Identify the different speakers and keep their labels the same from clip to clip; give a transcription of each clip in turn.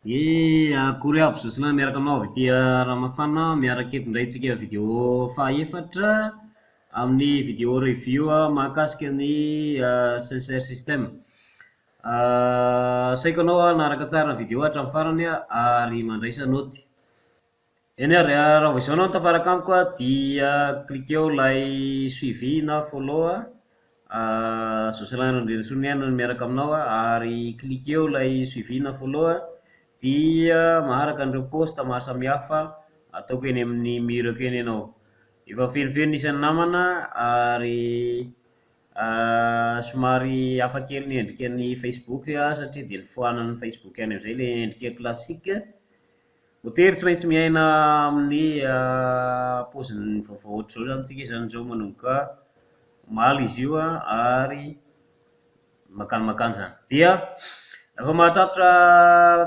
Speaker 1: Ye, akory aby, Jocelyn miaraka aminao avy aty Ranomafana, miaraka eto indray tsika vidéo fahaefatra amin'ny vidéo review mahakasika ny Sincère System. Asaiko anao hanaraka tsara ny vidéo hatramin'ny farany ary mandraisa naoty. Eny ary, raha vao izao ianao no tafaraka amiko an, dia klikeo ilay suivi na follow an, Jocelyn Randrianasoloaina no miaraka aminao an, ary klikeo ilay suivi na follow an, dia maharaka an'ireo post maro samihafa ataoko eny amin'ny mur-ko eny ianao. Efa fenofeno ny isan'ny namana ary somary hafa kely ny endriky ny Facebook satria dia nofoanan'ny Facebook any amin'izay ilay endrika classique. Voatery tsy maintsy miaina amin'ny paoziny vaovao ohatr'izao izany tsika izany izao manomboka omaly izy io an, ary mankany mankany izany. Dia efa mahatratra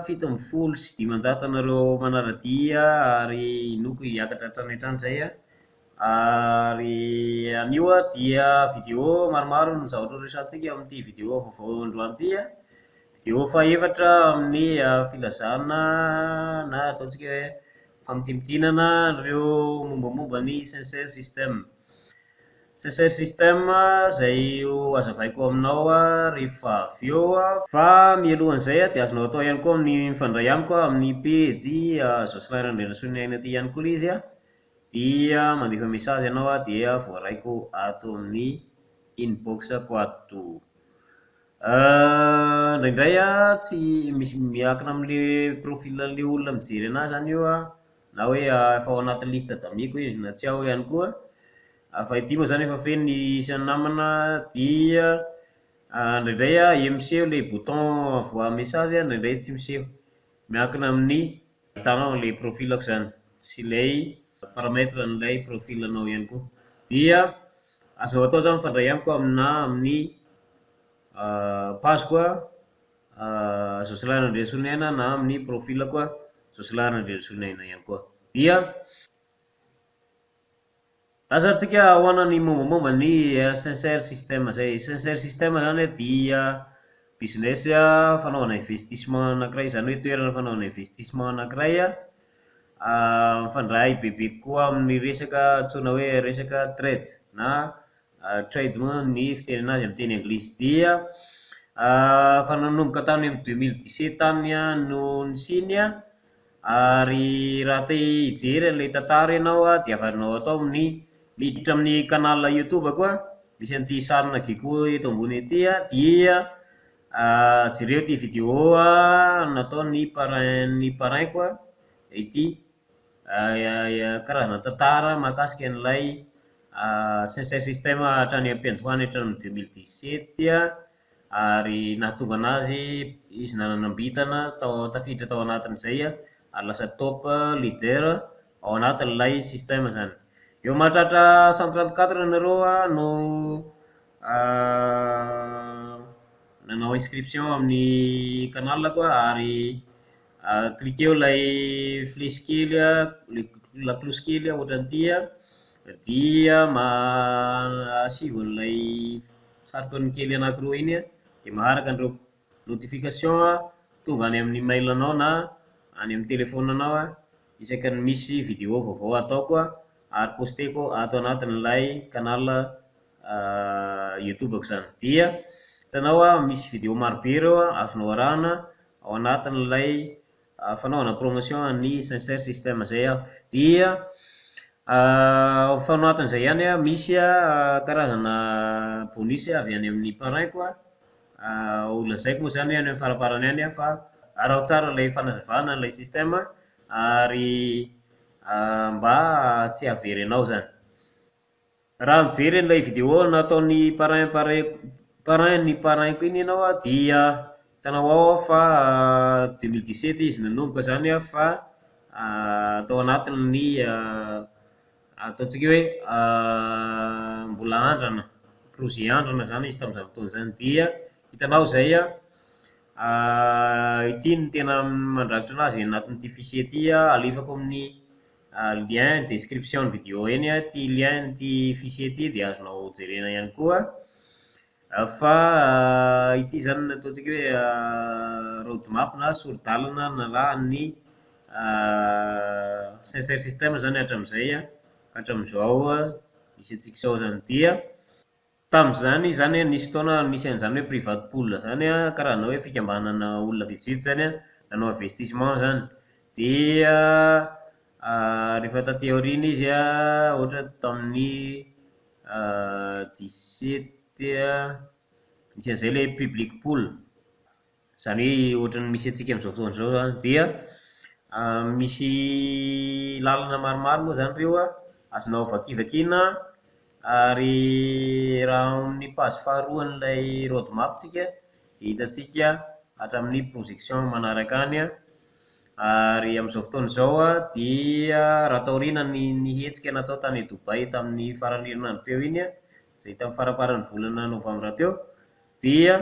Speaker 1: 517 anareo manara-dia ary inoako hiakatra hatrany hatrany izay an, ary anio an dia vidéo maromaro ny zavatra ho resahantsika amin'ity vidéo vaovao androany ity an. Vidéo fahaefatra amin'ny filazana na ataontsika hoe famintimintinana ireo mombamomba ny Sincère System. Sincère System izay ho hazavaiko aminao rehefa avy eo an, fa mialohan'izay an dia azonao atao ihany koa ny mifandray amiko amin'ny pejy Jocelyn Randrianasoloaina ity ihany koa ilay izy an, dia mandefa message ianao an dia voaraiko ato amin'ny inbox-ko ato. Indraindray an, tsy misy miankina amin'ilay profil an'ilay olona mijery anahy izany io an, na hoe efa ao anaty liste d'amis-ko izy na tsy ao ihany koa, fa ity moa izany efa feno ny isan'ny namana dia indraindray an miseho ilay bouton envoi message indraindray tsy miseho. Miankina amin'ny ahitanao an'ilay profil-ko izany sy ilay paramètre an'ilay profil-nao ihany koa. Dia azonao atao izany mifandray amiko na amin'ny page-ko an, Jocelyn Randrianasoloaina na amin'ny profil-ko an, Jocelyn Randrianasoloaina ihany koa. Dia lasa ary tsika ahoana ny mombamomba ny Sincère System izay. Sincère System izany dia business fanaovana investissement anankiray, izany hoe toerana fanaovana investissement anankiray mifandray bebe kokoa amin'ny resaka antsoina hoe resaka trade na trade moa ny fiteny an'azy amin'ny teny anglisy. Dia efa nanomboka tany amin'ny 2017 tany no nisiany an, ary raha te hijery an'ilay tantara ianao an, dia azonao atao ny miditra amin'ny canal Youtube-ko an, misy an'ity sarina gecko eto ambony ity an, dia jereo ity vidéo nataon'ny parrain-n'ny parrain-ko an, ity karazana tantara mahakasika an'ilay Sincère System hatrany am-piandohany hatramin'ny 2017 ary nahatonga an'azy izy nananam-bintana tao tafiditra tao anatin'izay ary lasa top leader ao anatin'ilay système izany. Eo mahatratra 134 nareo an no nanao inscription amin'ny canal-ko ary klikeo ilay flèche kely an, ilay lakolosy kely ohatran'ity an, dia asivo an'ilay satroka kely anankiroa iny an, dia maharaka an'ireo notification tonga any amin'ny mail-nao na any amin'ny telefaoninao isaky ny misy vidéo vaovao ataoko ary posteko ato anatin'ilay canal Youtube-ko izany. Dia hitanao misy vidéo marobe ireo azonao arahana ao anatin'ilay fanaovana promotion an'ny Sincère System izay aho. Dia ao anatin'izay ihany an, misy karazana bonus avy any amin'ny parrain-ko an, ho lazaiko moa izany any amin'ny faraparany any fa araho tsara ilay fanazavana an'ilay système ary mba tsy hahavery anao izany. Raha mijery an'ilay vidéo nataon'ny parrain parrain parrain ny parrain-ko iny ianao an, dia hitanao ao fa 2017 izy nanomboka izany an fa tao anatin'ny ataontsika hoe mbola andrana, projet andrana izany izy tamin'izany fotoana izany. Dia hitanao izay an, ity no tena mandrafitra an'azy anatin'ity fichier ity an, alefako amin'ny lien description-n'ny vidéo eny ity lien-n'ity fichier ity dia azonao jerena ihany koa. Fa ity izany no ataontsika hoe roadmap na sori-dàlana narahan'ny Sincère Système izany hatramin'izay ka hatramin'izao misy antsika izao izany. Dia tamin'izany izany an, nisy fotoana nisy an'izany hoe private pool izany an, karazana hoe fikambanana olona vitsivitsy izany an, nanao investissement izany. Dia rehefa taty aoriana izy an, ohatra hoe tamin'ny dix-sept nisy an'izay ilay public pool, izany hoe ohatran'ny misy antsika amin'izao fotoana izao izany. Dia misy làlana maromaro moa izany ireo an, azonao vakivakiana ary raha ao amin'ny page faharoan'ilay roadmap tsika dia hitantsika hatramin'ny projection manaraka any an, ary amin'izao fotoana izao an dia raha taorianan'iny hetsika natao tany Dubaï tamin'ny faran'ny herinandro teo iny an, izay tamin'ny faramparan'ny volana novambra teo, dia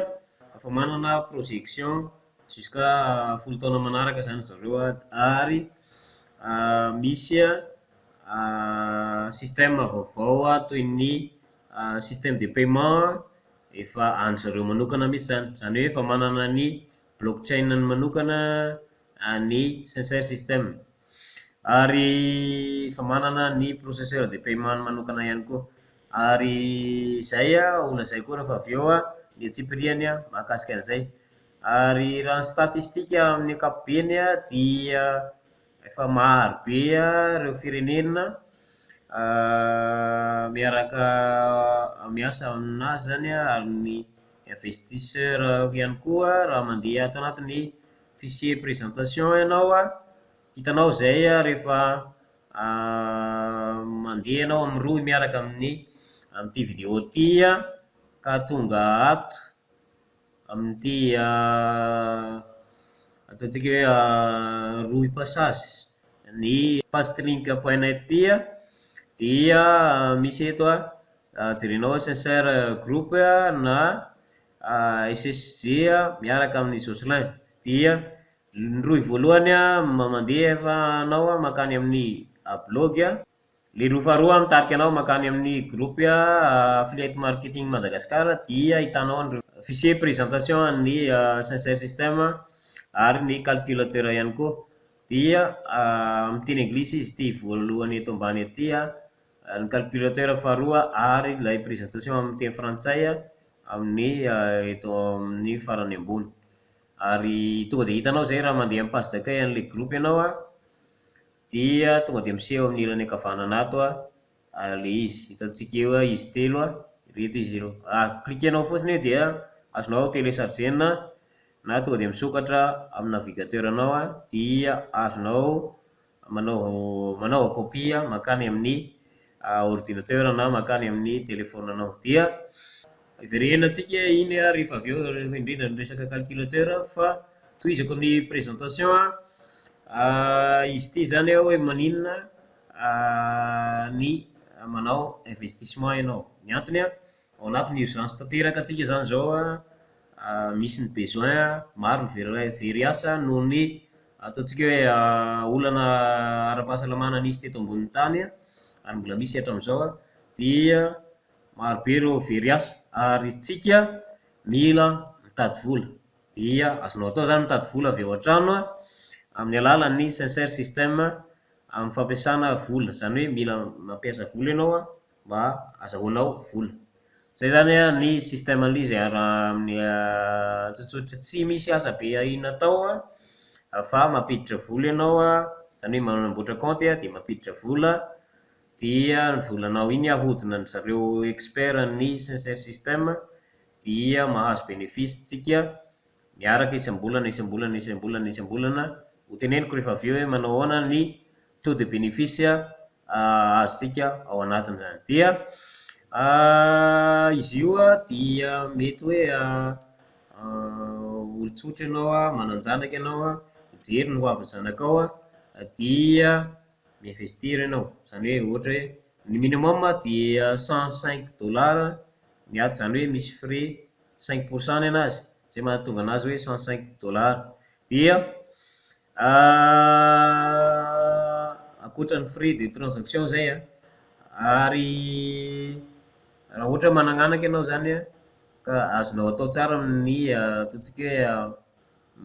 Speaker 1: efa manana projection jusqu'à folo taona manaraka izany ry zareo an, ary misy système vaovao toy ny système de paiement efa an-dry zareo manokana mihintsy izany, izany hoe efa manana ny blockchain-ny manokana ny Sincère Système ary efa manana ny processeur de paiement-ny manokana ihany koa. Ary izay an, holazaiko eo rehefa avy eo an, ny antsipiriany mahakasika an'izay. Ary raha ny statistika amin'ny ankapobeny an dia efa marobe ireo firenena miaraka miasa aminazy izany an, ary ny investisseur ihany koa raha mandeha ato anatin'ny fichier présentation ianao an, hitanao izay rehefa mandeha ianao amin'ny rohy miaraka amin'ny amin'ity video ity an, ka tonga ato amin'ity ataontsika hoe rohy passage ny fastlink point net ity an, dia misy eto an, jerenao ao Sincère Group na SSG miaraka amin'i Jocelyn. Dia ny rohy voalohany an, mandefa anao mankany amin'ny blaogy an, ilay rohy faharoa mitarika anao mankany amin'ny groupe affiliate marketing Madagascar dia ahitanao an'ireo fichier présentation an'ny Sincère Système ary ny calculateur ihany koa. Dia amin'ny teny anglisy izy ity voalohany eto ambany ety an, ny calculateur faharoa ary ilay présentation amin'ny teny frantsay amin'ny eto amin'ny farany ambony. Ary tonga dia hitanao izay raha mandeha amin'ny page d'accueil an'ilay groupe ianao an, dia tonga dia miseho amin'ny ilany ankavanana ato an ilay izy. Hitantsika eo izy telo an, ireto izy ireo. Cliquer-nao fotsiny eo dia azonao télécharger-na na tonga dia misokatra amin'ny navigateur-nao an, dia azonao manao manaova copie mankany amin'ny ordinateur na mankany amin'ny telefaoninao. Dia hiverenantsika iny rehefa avy eo, indrindra ny resaka calculateur fa tohizako ny présentation an, izy ity izany hoe maninona ny manao investissement ianao. Ny antony an, ao anatin'ny urgence tanteraka tsika izany izao an, misy ny besoin, maro ny very very asa noho ny ataontsika hoe olana ara-pahasalamana nisy teto ambonin'ny tany an, ary mbola misy hatramin'izao an, dia marobe ireo very asa ary isika mila mitady vola. Dia azonao atao izany mitady vola avy ao an-trano an, amin'ny alalan'ny Sincère Système amin'ny fampiasana vola, izany hoe mila mampiasa vola ianao an mba ahazahoanao vola. Izay izany an ny système an'ilay izy raha amin'ny tsotsotra tsy misy asa be ahiana atao an fa mampiditra vola ianao an, izany hoe manamboatra kaonty dia mampiditra vola dia ny volanao iny ahodinandry zareo expert ny Sincère Système dia mahazo bénéfice tsika miaraka isam-bolana isam-bolana isam-bolana isam-bolana. Hoteneniko rehefa avy eo hoe manao ahoana ny taux de bénéfice azontsika ao anatin'izany. Dia izy io an dia mety hoe olon-tsotra ianao an, manan-janaka ianao an, mijery ny hoavin'ny zanakao an, dia mi-investir ianao. Izany hoe ohatra hoe ny minimum dia cent cinq dollars ny ato, izany hoe misy frais cinq pourcent ny an'azy, izay mahatonga an'azy hoe cent cinq dollars. Dia ankoatra ny frais de transaction izay an, ary raha ohatra hoe manana anaka ianao izany an, Ka azonao atao tsara ny ataontsika hoe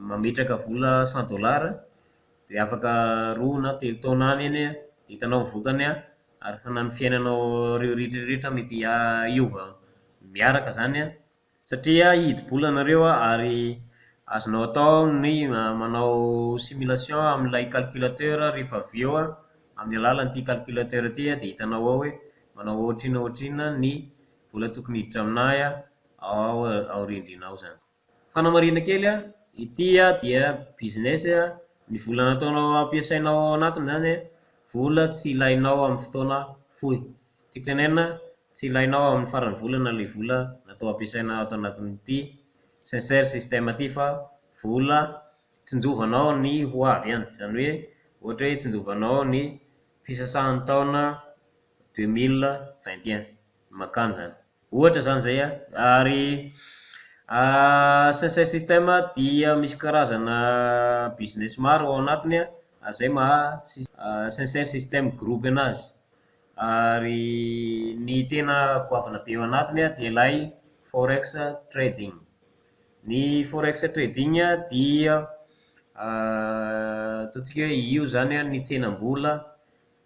Speaker 1: mametraka vola cent dollars dia afaka roa na telo taona any iny an, hitanao ny vokany an, ary fa na ny fiainanao ireo rehetrarehetra mety hiova miaraka izany an, satria hidi-bola nareo an, ary azonao atao ny manao simulation amin'ilay calculateur rehefa avy eo an, amin'ny alàlan'ity calculateur ity an, dia hitanao ao hoe manao ohatrinona ohatrinona ny vola tokony hiditra aminà an ao aoriandriana ao izany. Fanamarihana kely an, ity an dia business an, ny vola nataonao ampiasainao ao anatiny izany an, vola tsy ilainao amin'ny fotoana fohy. Tiako tenenina, tsy ilainao amin'ny faran'ny volana ilay vola natao hampiasaina ato anatin'ity Sincère Système ity fa vola tsinjovanao ny ho avy any. Izany hoe ohatra hoe tsinjovanao ny fisasahan'ny taona 2021 mankany izany. Ohatra izany izay an, ary Sincère Système dia misy karazana business maro ao anatiny an, ary izay maha Sincère Système Group an'azy. Ary ny tena goavana be ao anatiny an dia ilay Forex Trading. Ny Forex Trading dia ataontsika hoe io izany an ny tsenam-bola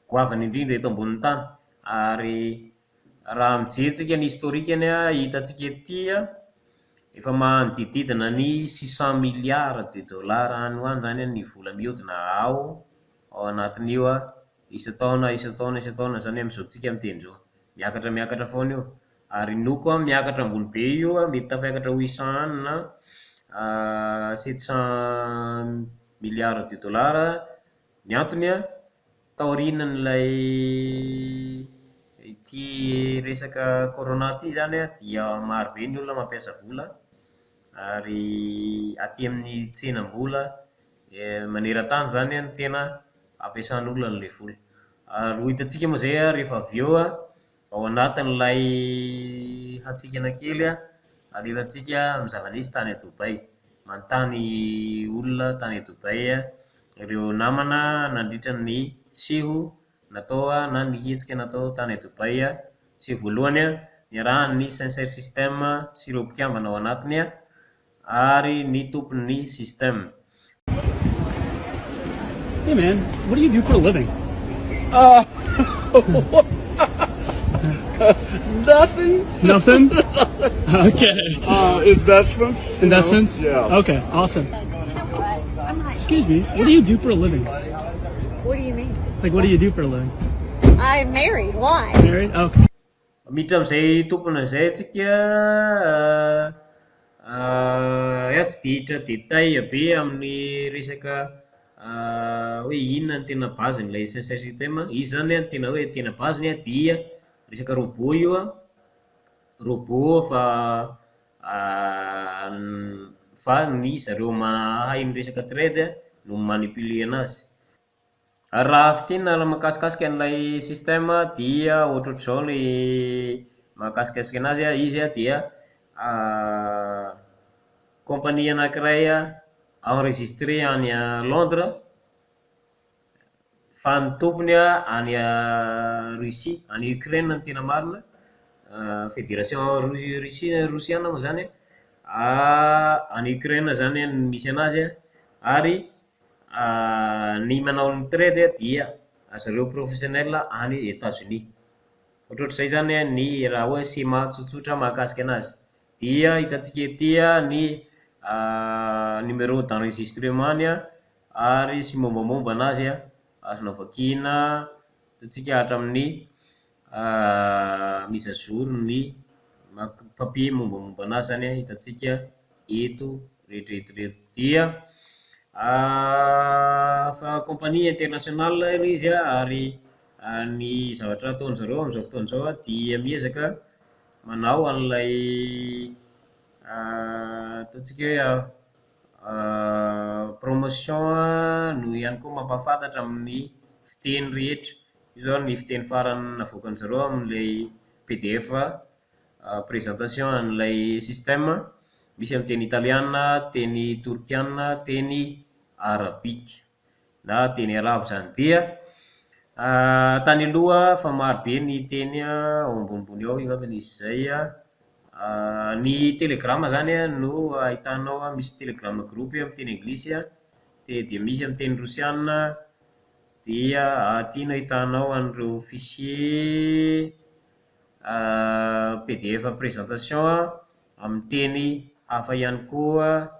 Speaker 1: goavana indrindra eto ambonin'ny tany. Ary raha mijery tsika ny historique-ny an, hitantsika ety an, efa manodidididina ny six cent milliards de dollars any ho any izany ny vola mihodina ao ao anatin'io an, isan-taona isan-taona isan-taona izany amin'izao tsika miteny izao. Miakatra miakatra foana io. Ary inoako an, miakatra ambony be io an, mety tafiakatra huit cent any na sept cent milliards de dollars. Ny antony an, taorianan'ilay ity resaka corona ity izany an, dia marobe ny olona mampiasa vola ary aty amin'ny tsenam-bola maneran-tany izany an no tena ampiasan'olona an'ilay vola. Ary ho hitantsika moa izay an rehefa avy eo an, ao anatin'ilay hatsikana kely an, alefantsika amin'ny zava-nisy tany Dubaï. Manontany olona tany Dubaï ireo namana nandritra ny seho natao na ny hetsika natao tany Dubaï. Seho voalohany an, niarahan'ny Sincère Système sy ireo mpikambana ao anatiny ary ny tompon'ny système.
Speaker 2: Hey man, what do you do for a living?
Speaker 3: Nothing.
Speaker 2: Nothing? Okay.
Speaker 3: Investments. You
Speaker 2: Investments?
Speaker 3: know? Yeah.
Speaker 2: Okay, awesome.
Speaker 4: You know what? I'm not.
Speaker 2: Excuse me, what do you do for a living?
Speaker 4: What do you mean?
Speaker 2: Like, what do you do for a living?
Speaker 4: I'm married. Why?
Speaker 2: Married? Okay.
Speaker 1: Miditra amin'izay tompony izay tsika iaho tsy dia hiditra détail be amin'ny resaka hoe inona no tena base-n'ilay Sincère Système. Izy izany an, ny tena hoe tena base-ny an dia resaka robot io an, robot fa fa ny zareo mahay ny resaka trade no mi-manipuler an'azy. Ary raha fintinina ny mahakasikasika an'ilay système dia ohatrohatr'izao ny mahakasikasika an'azy an, izy an dia compagnie anankiray enregistré any Londres fa ny tompony an any Russie, any Ukraine no tena marina, fédération Ru- Rosiana moa izany an, any Ukraine izany no misy an'azy an, ary ny manao ny trade dia zareo professionnel any Etazonia. Ohatrohatr'izay izany an ny raha hoe schéma tsotsotra mahakasika an'azy. Dia hitantsika ety ny numéro d'enregistrement-ny an, ary sy mombamomba an'azy an, azonao vakiana hitantsika hatramin'ny mise à jour ny papier mombamomba an'azy izany an, hitantsika eto rehetra eto ireto. Dia fa compagnie internationale ilay izy an, ary ny zavatra ataon'izareo amin'izao fotoana izao an dia miezaka manao an'ilay ataontsika hoe promotion no ihany koa mampahafantatra amin'ny fiteny rehetra. Io izao ny fiteny farany navoakan-dry zareo amin'ilay pdf présentation an'ilay système, misy amin'ny teny italiana, teny torkiana, teny arabika na teny arabo izany. Dia tany aloha fa marobe ny teny ao ambonimbony ao angamba izy izay an. Ny Telegram izany an no ahitanao misy Telegram group amin'ny teny anglisy an, dia misy amin'ny teny rosiana, dia aty no ahitanao an'ireo fichier PDF présentation amin'ny teny hafa ihany koa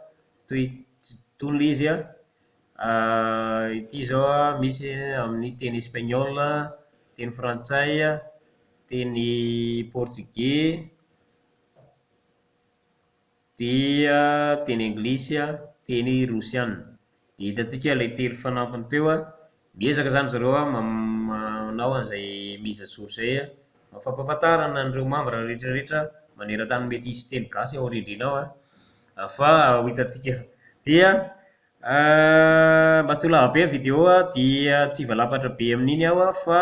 Speaker 1: toy itony ilay izy an, ity izao an misy amin'ny teny espaniola, teny frantsay, teny portogay, dia teny anglisy an, teny rosiana. Dia hitantsika ilay telo fanampiny teo an, miezaka izany zareo an manao an'izay mise à jour izay an, mba fampahafantarana an'ireo mambra rehetrarehetra maneran-tany mety hisy teny gasy ao aoriandriana ao an, fa ho hitantsika eo. Dia mba tsy ho lava be ny video an, dia tsy hivalampatra be amin'iny aho an fa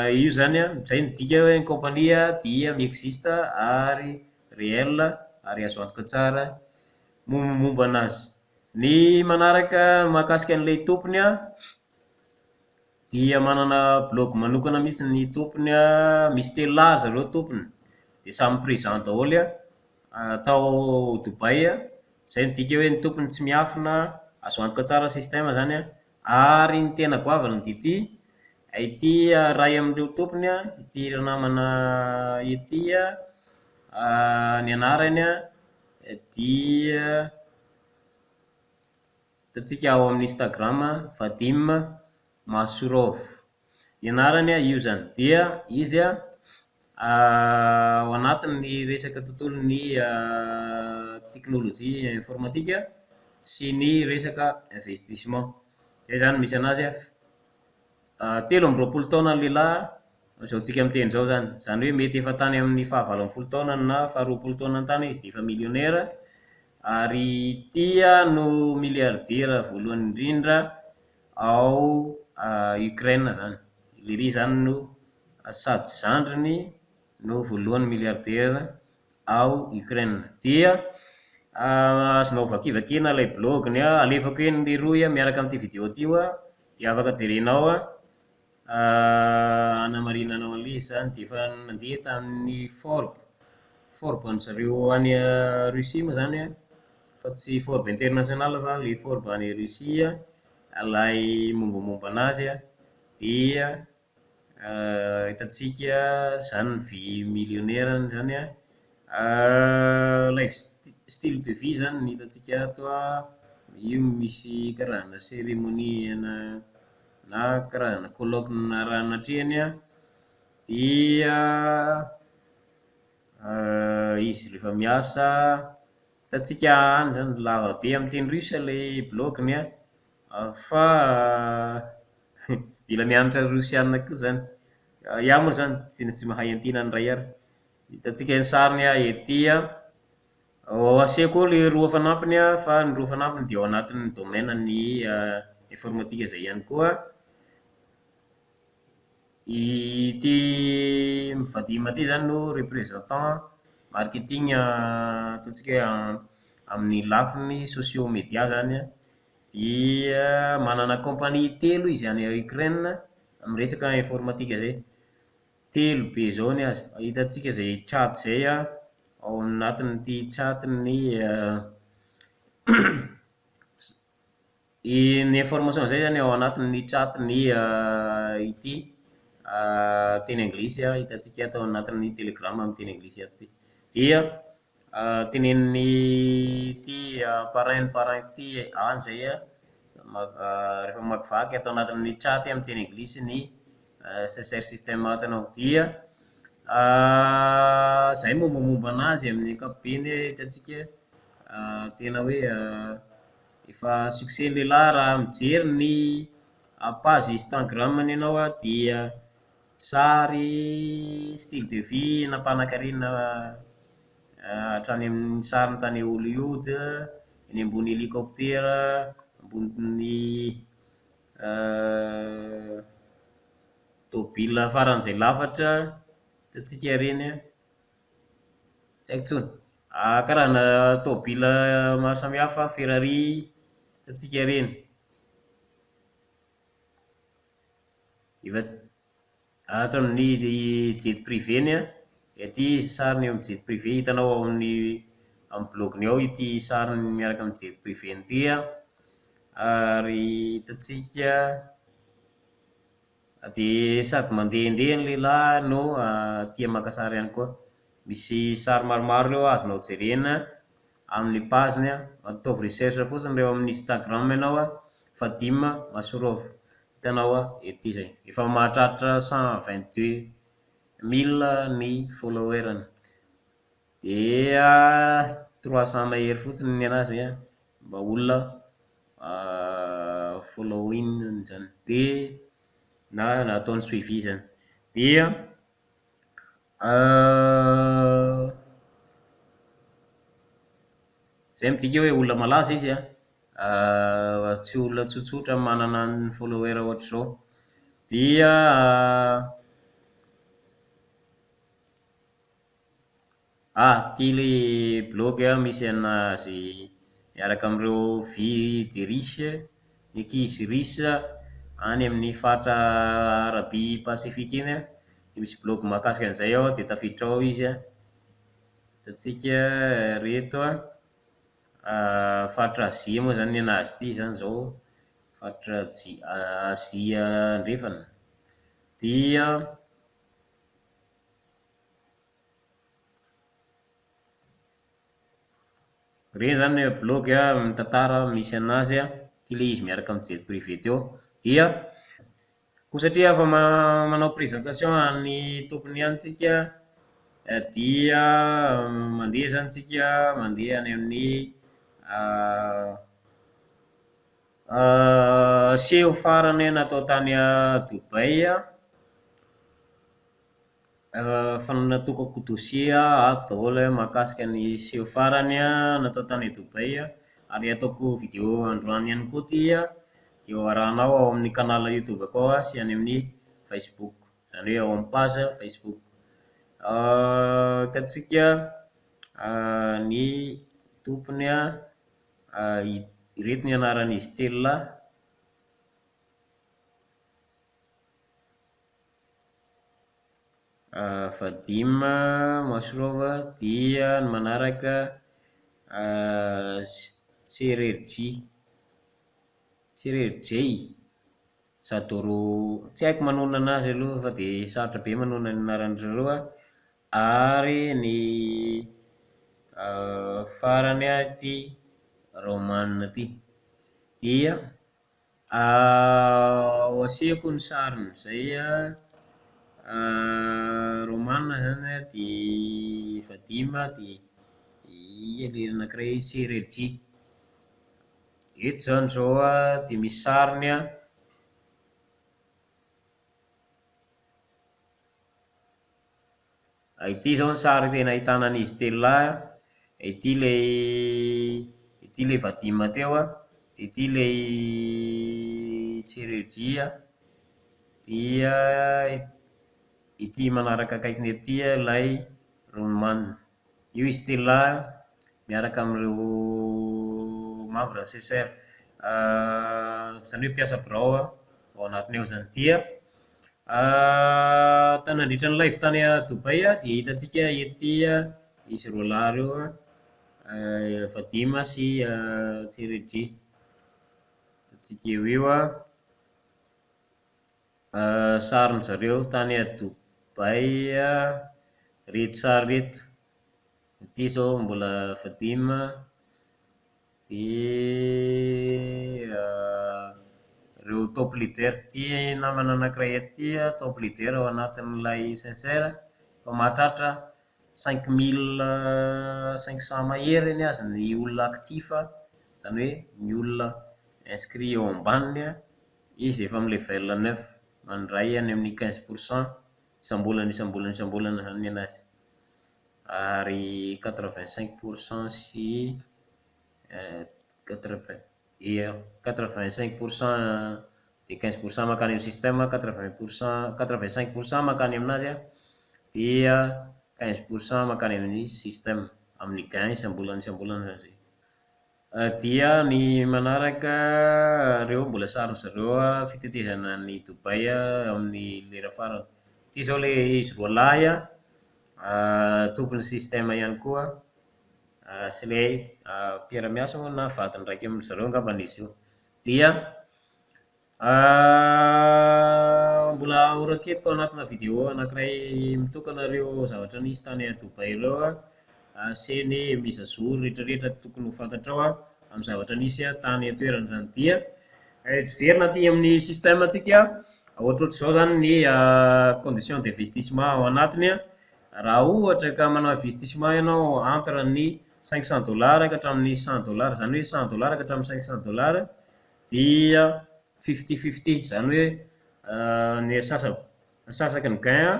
Speaker 1: io izany an, izay no midika hoe ny compagnie dia mi-existe ary réel ary azo antoka tsara mombamomba an'azy. Ny manaraka mahakasika an'ilay tompony an, dia manana blaogy manokana mihitsy ny tompony an, misy telo lahy ry zareo tompony, dia samy présent daholo an, tao Dubaï, izay midika hoe ny tompony tsy miafina, azo antoka tsara ny système izany an, ary ny tena goavana dia ity, ity iray amin'ireo tompony an, ity ranamana ity an, ny anarany an dia hitantsika ao amin'ny Instagram Vadim Massourov. Ny anarany an io izany. Dia izy an ao anatin'ny resaka tontolon'ny teknolojia informatika sy ny resaka investissement. Izay izany no misy an'azy an. 23 taona ny lehilahy amin'izao tsika miteny izao izany. Izany hoe mety efa tany amin'ny faha-18 taonany na faha-20 taonany tany izy dia efa millionnaire. Ary ity no milliardaire voalohany indrindra ao Ukraine izany. Lery izany no sady zandriny no voalohany milliardaire ao Ukraine. Dia azonao vakivakiana ilay blaoginy an, alefako eny ny rohy miaraka amin'ity video ity dia afaka jerenao an, hanamarinanao an'ilay izy izany dia efa nandeha tamin'ny Forbes, Forbes an-dry zareo any Russie moa izany an, fa tsy Forbes international fa ilay Forbes any Russie ilay mombamomba an'azy an, dia hitantsika izany ny vie millionnaire-ny izany an, life style de vie izany no hitantsika ato an, io misy karazana cérémonie ana na karazana colloque niaraha-natrehiny an, dia izy rehefa miasa, hitantsika any izany lava be amin'ny teny russe ilay blaoginy an, fa mila mianatra rosiana koa izany. Iaho moa izany tena tsy mahay an'ity na ny iray ary. Hitantsika ny sariny ety an, asehoko eo ilay roa fanampiny an, fa ny roa fanampiny dia ao anatin'ny domaine-n'ny informatika izay ihany koa. Ity Vadim ity izany no représentant marketing ataontsika hoe amin'ny lafiny socio-media izany an, dia manana compagnie telo izy any Ukraine amin'ny resaka informatika izay. Telo be izao ny azy. Hitantsika izay chat izay an, ao anatin'ity chat-n'ny ny information izay izany ao anatin'ny chat-n'ny ity teny anglisy hitantsika ato anatin'ny telegram amin'ny teny anglisy ato ity. Dia tenenin'ity parrain n'ny parrain-ko ity any izay an, rehefa mamakivaky ato anatin'ny chat amin'ny teny anglisy ny Sincere System ato ianao. Dia izay ny mombamomba an'azy amin'ny ankapobeny hitantsika tena hoe efa succès ny lehilahy raha mijery ny page instagram-ny ianao an dia sary style de vie na mpanankarena hatrany amin'ny sariny tany Hollywood, eny ambony hélicoptère, ambonin'ny tômôbila faran'izay lafatra, hitantsika ireny an, tsy haiko intsony, karazana tômôbila maro samihafa, ferrari, hitantsika ireny. Efa ato amin'ny jet privé-ny an. Ity sariny eo amin'ny jet privé hitanao ao amin'ny amin'ny blaoginy ao ity sariny miaraka amin'ny jet privé-ny ity an, ary hitantsika dia sady mandehandeha ny lehilahy no tia maka sary ihany koa. Misy sary maromaro ireo azonao jerena amin'ny page-ny an, ataovy recherche fotsiny raha eo amin'ny Instagram ianao an, Vadim Massorov. Hitanao ety izay. Efa mahatratra 122 000 ny follower-ny. Dia 300 mahery fotsiny ny an'azy an, mba olona following-ny izany. Dia na nataony suivi izany. Dia izay midika hoe olona malaza izy an, tsy olona tsotsotra manana ny follower ohatr'izao. Dia ah ity ilay blaogy misy an'azy miaraka amin'ireo vie de riche, ny ankizy riche any amin'ny faritra Arabie Pacifique iny an, dia misy blaogy mahakasika an'izay ao dia tafiditra ao izy an, hitantsika ireto an, faritra Azia moa izany ny an'azy ity izany izao, faritra Aji- Azia andrefana. Dia ireny izany ny blaogy mitantara misy an'azy an, ity ilay izy miaraka amin'ny jet privé teo. Dia koa satria efa manao présentation an'ny tompony ihany tsika dia mandeha izany tsika mandeha any amin'ny seho farany natao tany Dubaï an, efa natokako dossier ato daholo mahakasika ny seho farany natao tany Dubaï ary hataoko vidéo androany ihany koa ity an, dia ho arahanao ao amin'ny canal youtube-ko ao sy any amin'ny facebook, izany hoe ao amin'ny page facebook. Hitantsika ny tompony an, ireto ny anaran'izy telo lahy. Vadim Massorov dia ny manaraka Sererji, Sererjey Zadoro, tsy haiko manonona an'azy aloha fa dia sarotra be manonona ny anaran-dry zareo an, ary ny farany an ity Roman ity. Dia ho asehoko ny sarin'izay an, Roman izany an, dia Vadim dia ia ilay anankiray Sererji. Eto izany izao an dia misy sariny an. Ity izao ny sary tena ahitana an'izy telo lahy an, ity ilay ity ilay Vadim teo an, dia ity ilay Sererji an, dia ity manaraka akaikiny ity ilay Roman. Io izy telo lahy miaraka amin'ireo membre SECER, izany hoe mpiasa birao ao anatiny ao izany. Dia nandritra ny live tany Dubaï dia hitantsika ety izy roa lahy ireo an, Vadim sy Sererji. Hitantsika eo io an, sarin-dry zareo tany Dubaï, ireto sary ireto. Ity izao mbola Vadim dia ireo top leader. Ity namana anankiray ity an, top leader ao anatin'ilay SECER, efa mahatratra 5500 mahery ny azy ny olona actif, izany hoe ny olona inscrit eo ambaniny an, izy efa amin'ny level 9, mandray any amin'ny 15 pourcent isam-bolana isam-bolana isam-bolana izany ny an'azy, ary 85 pourcent sy quatre-vingt, ia, 85 pourcent dia 15 pourcent mankany amin'ny système, 80 pourcent, 85 pourcent mankany amin'azy an, dia 15 pourcent mankany amin'ny système, amin'ny gain isam-bolana isam-bolana izany izay. Dia ny manaraka, ireo mbola sarin-dry zareo fitetezana an'i Dubaï amin'ny lera farany. Ity izao ilay izy roa lahy an. tompon'ny système ihany koa sy ilay mpiara-miasa moa na vadiny raika amin-dry zareo angambany izy io. Dia mbola horaketiko ao anatina video anankiray mitokana ireo zavatra nisy tany Dubaï ireo an, sy ny mise à jour rehetrarehetra tokony ho fantatrao an amin'ny zavatra nisy tany an-toerana izany. Dia hiverina aty amin'ny système tsika, ohatrohatr'izao izany ny condition d'investissement ao anatiny an, raha ohatra ka manao investissement ianao entre ny 500 dollars ka hatramin'ny 100 dollars, izany hoe 100 dollars ka hatramin'ny 500 dollars dia fifty-fifty, izany hoe ny asasa- antsasaky ny gain an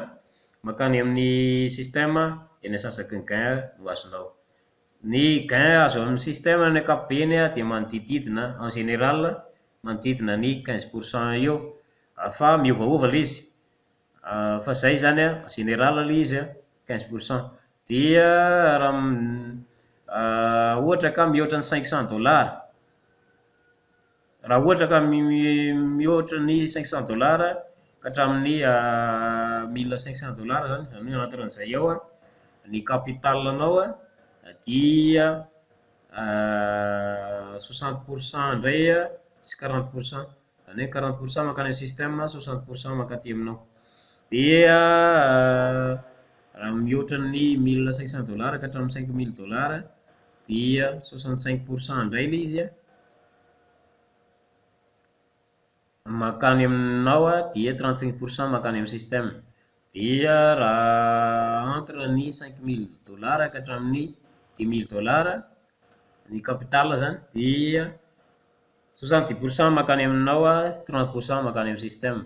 Speaker 1: mankany amin'ny système dia ny antsasaky ny gain no azonao. Ny gain azo amin'ny système amin'ny ankapobeny an dia manodidididina en général manodidina ny 15 pourcent eo fa miovaova ilay izy, fa izay izany an, général ilay izy an, 15 pourcent. Dia raha ohatra ka mihoatra ny 500 dollars, raha ohatra ka mihoatra ny 500 dollars ka hatramin'ny 1500 dollars izany, izany hoe entre an'izay eo an, ny capital-nao an dia 60 pourcent indray an sy 40 pourcent, izany hoe 40 pourcent mankany amin'ny système, 60 pourcent mankaty aminao. Dia raha mihoatra ny 1500 dollars ka hatramin'ny 5000 dollars dia 65 pourcent indray ilay izy an mankany aminao an, dia 35 pourcent mankany amin'ny système. Dia raha entre ny 5000 dollars ka hatramin'ny 10000 dollars ny capital izany dia 70 pourcent mankany aminao an, 30 pourcent mankany amin'ny système.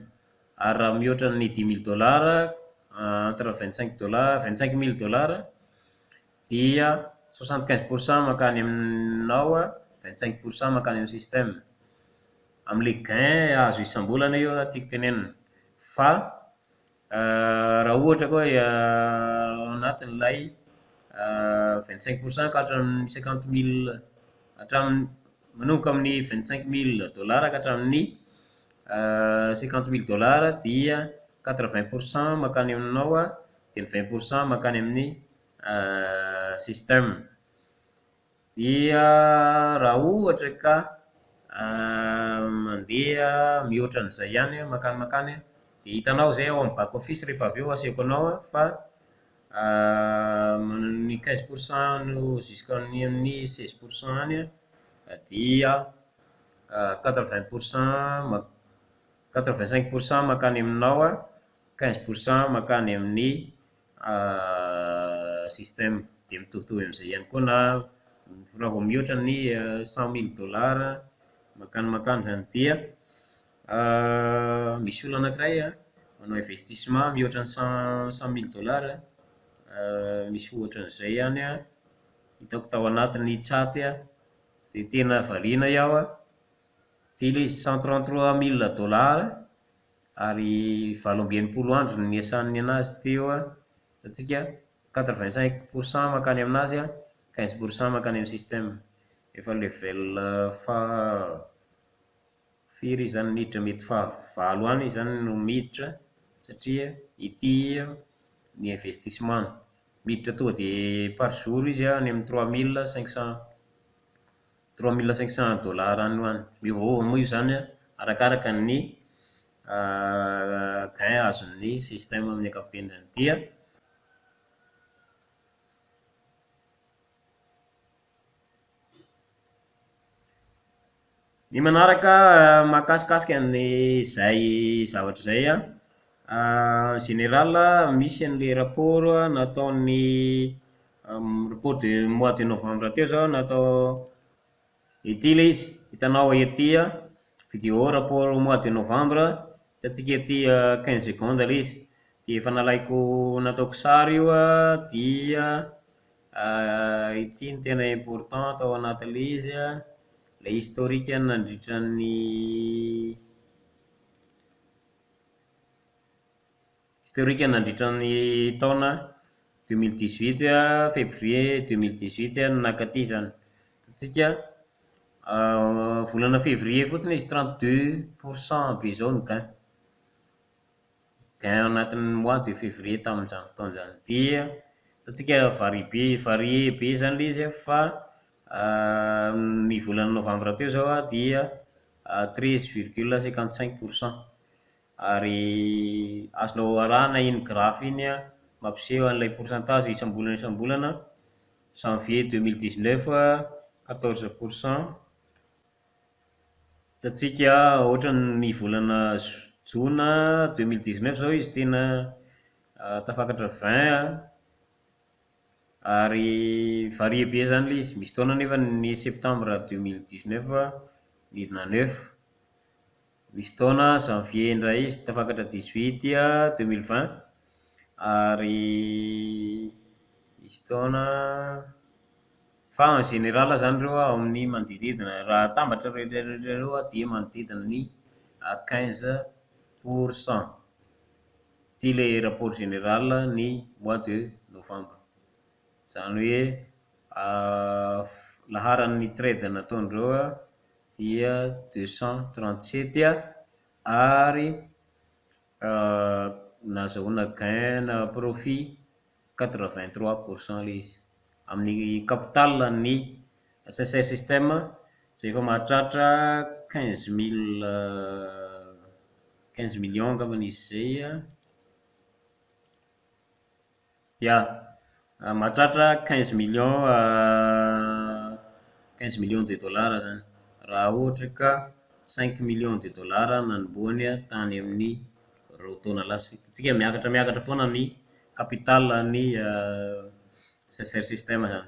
Speaker 1: Ary raha mihoatra ny 10000 dollars, entre 25 dollars, 25000 dollars dia 75 pourcent mankany aminao an, 25 pourcent mankany amin'ny système. Amin'ilay gain azo isam-bolana io an tiako tenenina. Fa raha ohatra ka hoe ao anatin'ilay 25 pourcent ka hatramin'ny 50000, hatramin'ny, manomboka amin'ny 25000 dollars ka hatramin'ny 50000 dollars dia 80 pourcent mankany aminao an, dia ny 20 pourcent mankany amin'ny système. Dia raha ohatra ka mandeha mihoatra an'izay ihany an, mankany mankany an, dia hitanao izay ao amin'ny back office rehefa avy eo asehoko anao an fa ny 15 pourcent no jusqu'any amin'ny 16 pourcent any an dia 80 pourcent mak- 85 pourcent mankany aminao an, 15 pourcent mankany amin'ny système. Dia mitovitovy amin'izay ihany koa na raha vao mihoatra ny 100000 dollars mankany mankany izany dia misy olona anankiray an manao investissement mihoatra ny 100000 dollars, misy ohatra an'izay ihany an hitako tao anatin'ny chat an, dia tena variana iaho an, ity ilay izy, 133000 dollars ary 68 andro no niasany an'azy teo an, hitantsika 85 pourcent mankany aminazy an, 15 pourcent mankany amin'ny système. Efa level faha firy izy izany no niditra, mety fahavalo any izy izany no miditra satria ity ny investissement-ny. Miditra tonga dia par jour izy an any amin'ny 3500, 3500 dollars any ho any. Miovaova moa io izany an arakaraka ny gain azon'ny système amin'ny ankapobeny izany. Dia ny manaraka mahakasikasika an'izay zavatra izay an, en général misy an'ilay rapport nataon'ny rapport de mois de novembre teo izao natao, ity ilay izy, hitanao ety an, vidéo rapport mois de novembre, hitantsika ety 15 secondes ilay izy, dia efa nalaiko nataoko sary io an dia ity no tena important tao anatin'ilay izy an, ilay historique nandritra ny historique nandritra ny taona 2018 an, février 2018 no nankaty izany. Hitantsika volana février fotsiny izy 32 pourcent be izao ny gain. gain ao anatin'ny mois de février tamin'izany fotoana izany. Dia hitantsika varie be varie be izany ilay izy an fa ny volana novambra teo izao an dia 13,55 pourcent. Ary azonao arahana iny graphe iny an, mampiseho an'ilay pourcentage isam-bolana isam-bolana: janvier 2019, 14 pourcent. Hitantsika ohatra ny volana jona 2019 izao izy tena tafakatra 20 an, ary varie be izany ilay izy. Misy taona anefa ny septambra 2019 nidina neuf. Misy taona janvier indray izy tafakatra 18 an, 2020, ary misy taona, fa en général izany ireo an ao amin'ny manodidididna, raha atambatra ireo rehetra ireo an dia manodidina ny 15 pourcent. Ity ilay rapport général ny mois de novembre. Izany hoe laharan'ny trade nataondreo an dia 237 an, ary nahazahoana gain na profit 83 pourcent ilay izy, amin'ny capital-n'ny Sincère Système izay efa mahatratra 15 mille, 15 millions angambany izy izay an, ya, mahatratra 15 millions, 15 millions de dollars izany raha ohatra ka 5 millions de dollars nanombohany tany amin'ny 2 taona lasa. Hitantsika miakatra miakatra foana ny capital-n'ny Sincère Système izany.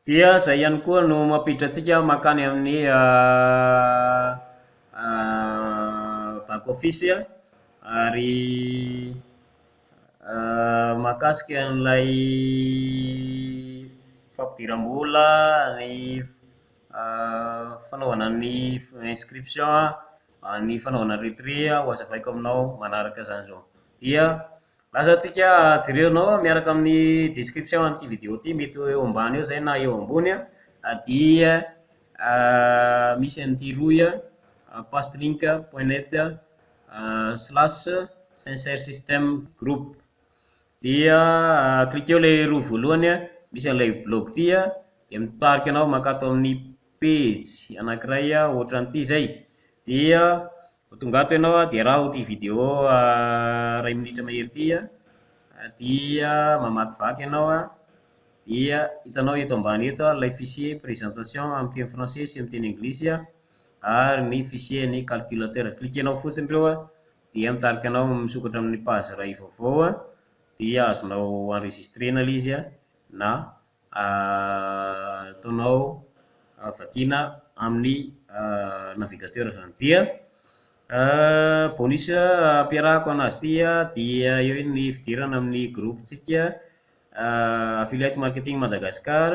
Speaker 1: Dia izay ihany koa no mampiditra antsika mankany amin'ny back office ary mahakasika an'ilay fampidiram-bola, ny fanaovana ny inscription, ny fanaovana retrait ho hazavaiko aminao manaraka izany izao. Dia lasa tsika jerenao miaraka amin'ny description an'ity vidéo ity, mety ho eo ambany eo izay na eo ambony an, dia misy an'ity rohy an, pastlink.net/sincèresystemgroup. Dia cliqueo ilay rohy voalohany an, misy an'ilay blog ity an, dia mitarika anao mankato amin'ny pejy anankiray ohatran'ity izay. Dia tonga ato ianao an, dia araho ity vidéo iray minitra mahery ity an, dia mamakivaky ianao an, dia hitanao eto ambany eto ilay fichier présentation amin'ny teny français sy amin'ny teny anglisy an, ary ny fichier ny calculateur. Cliquenao fotsiny ireo an, dia mitarika anao misokatra amin'ny page iray vaovao an, dia azonao enregistrena ilay izy an, na ataonao vakiana amin'ny navigateur izany. Dia bonus ampiarahako an'azy ity an, dia eo ny fidirana amin'ny groupe-ntsika Affiliate Marketing Madagascar.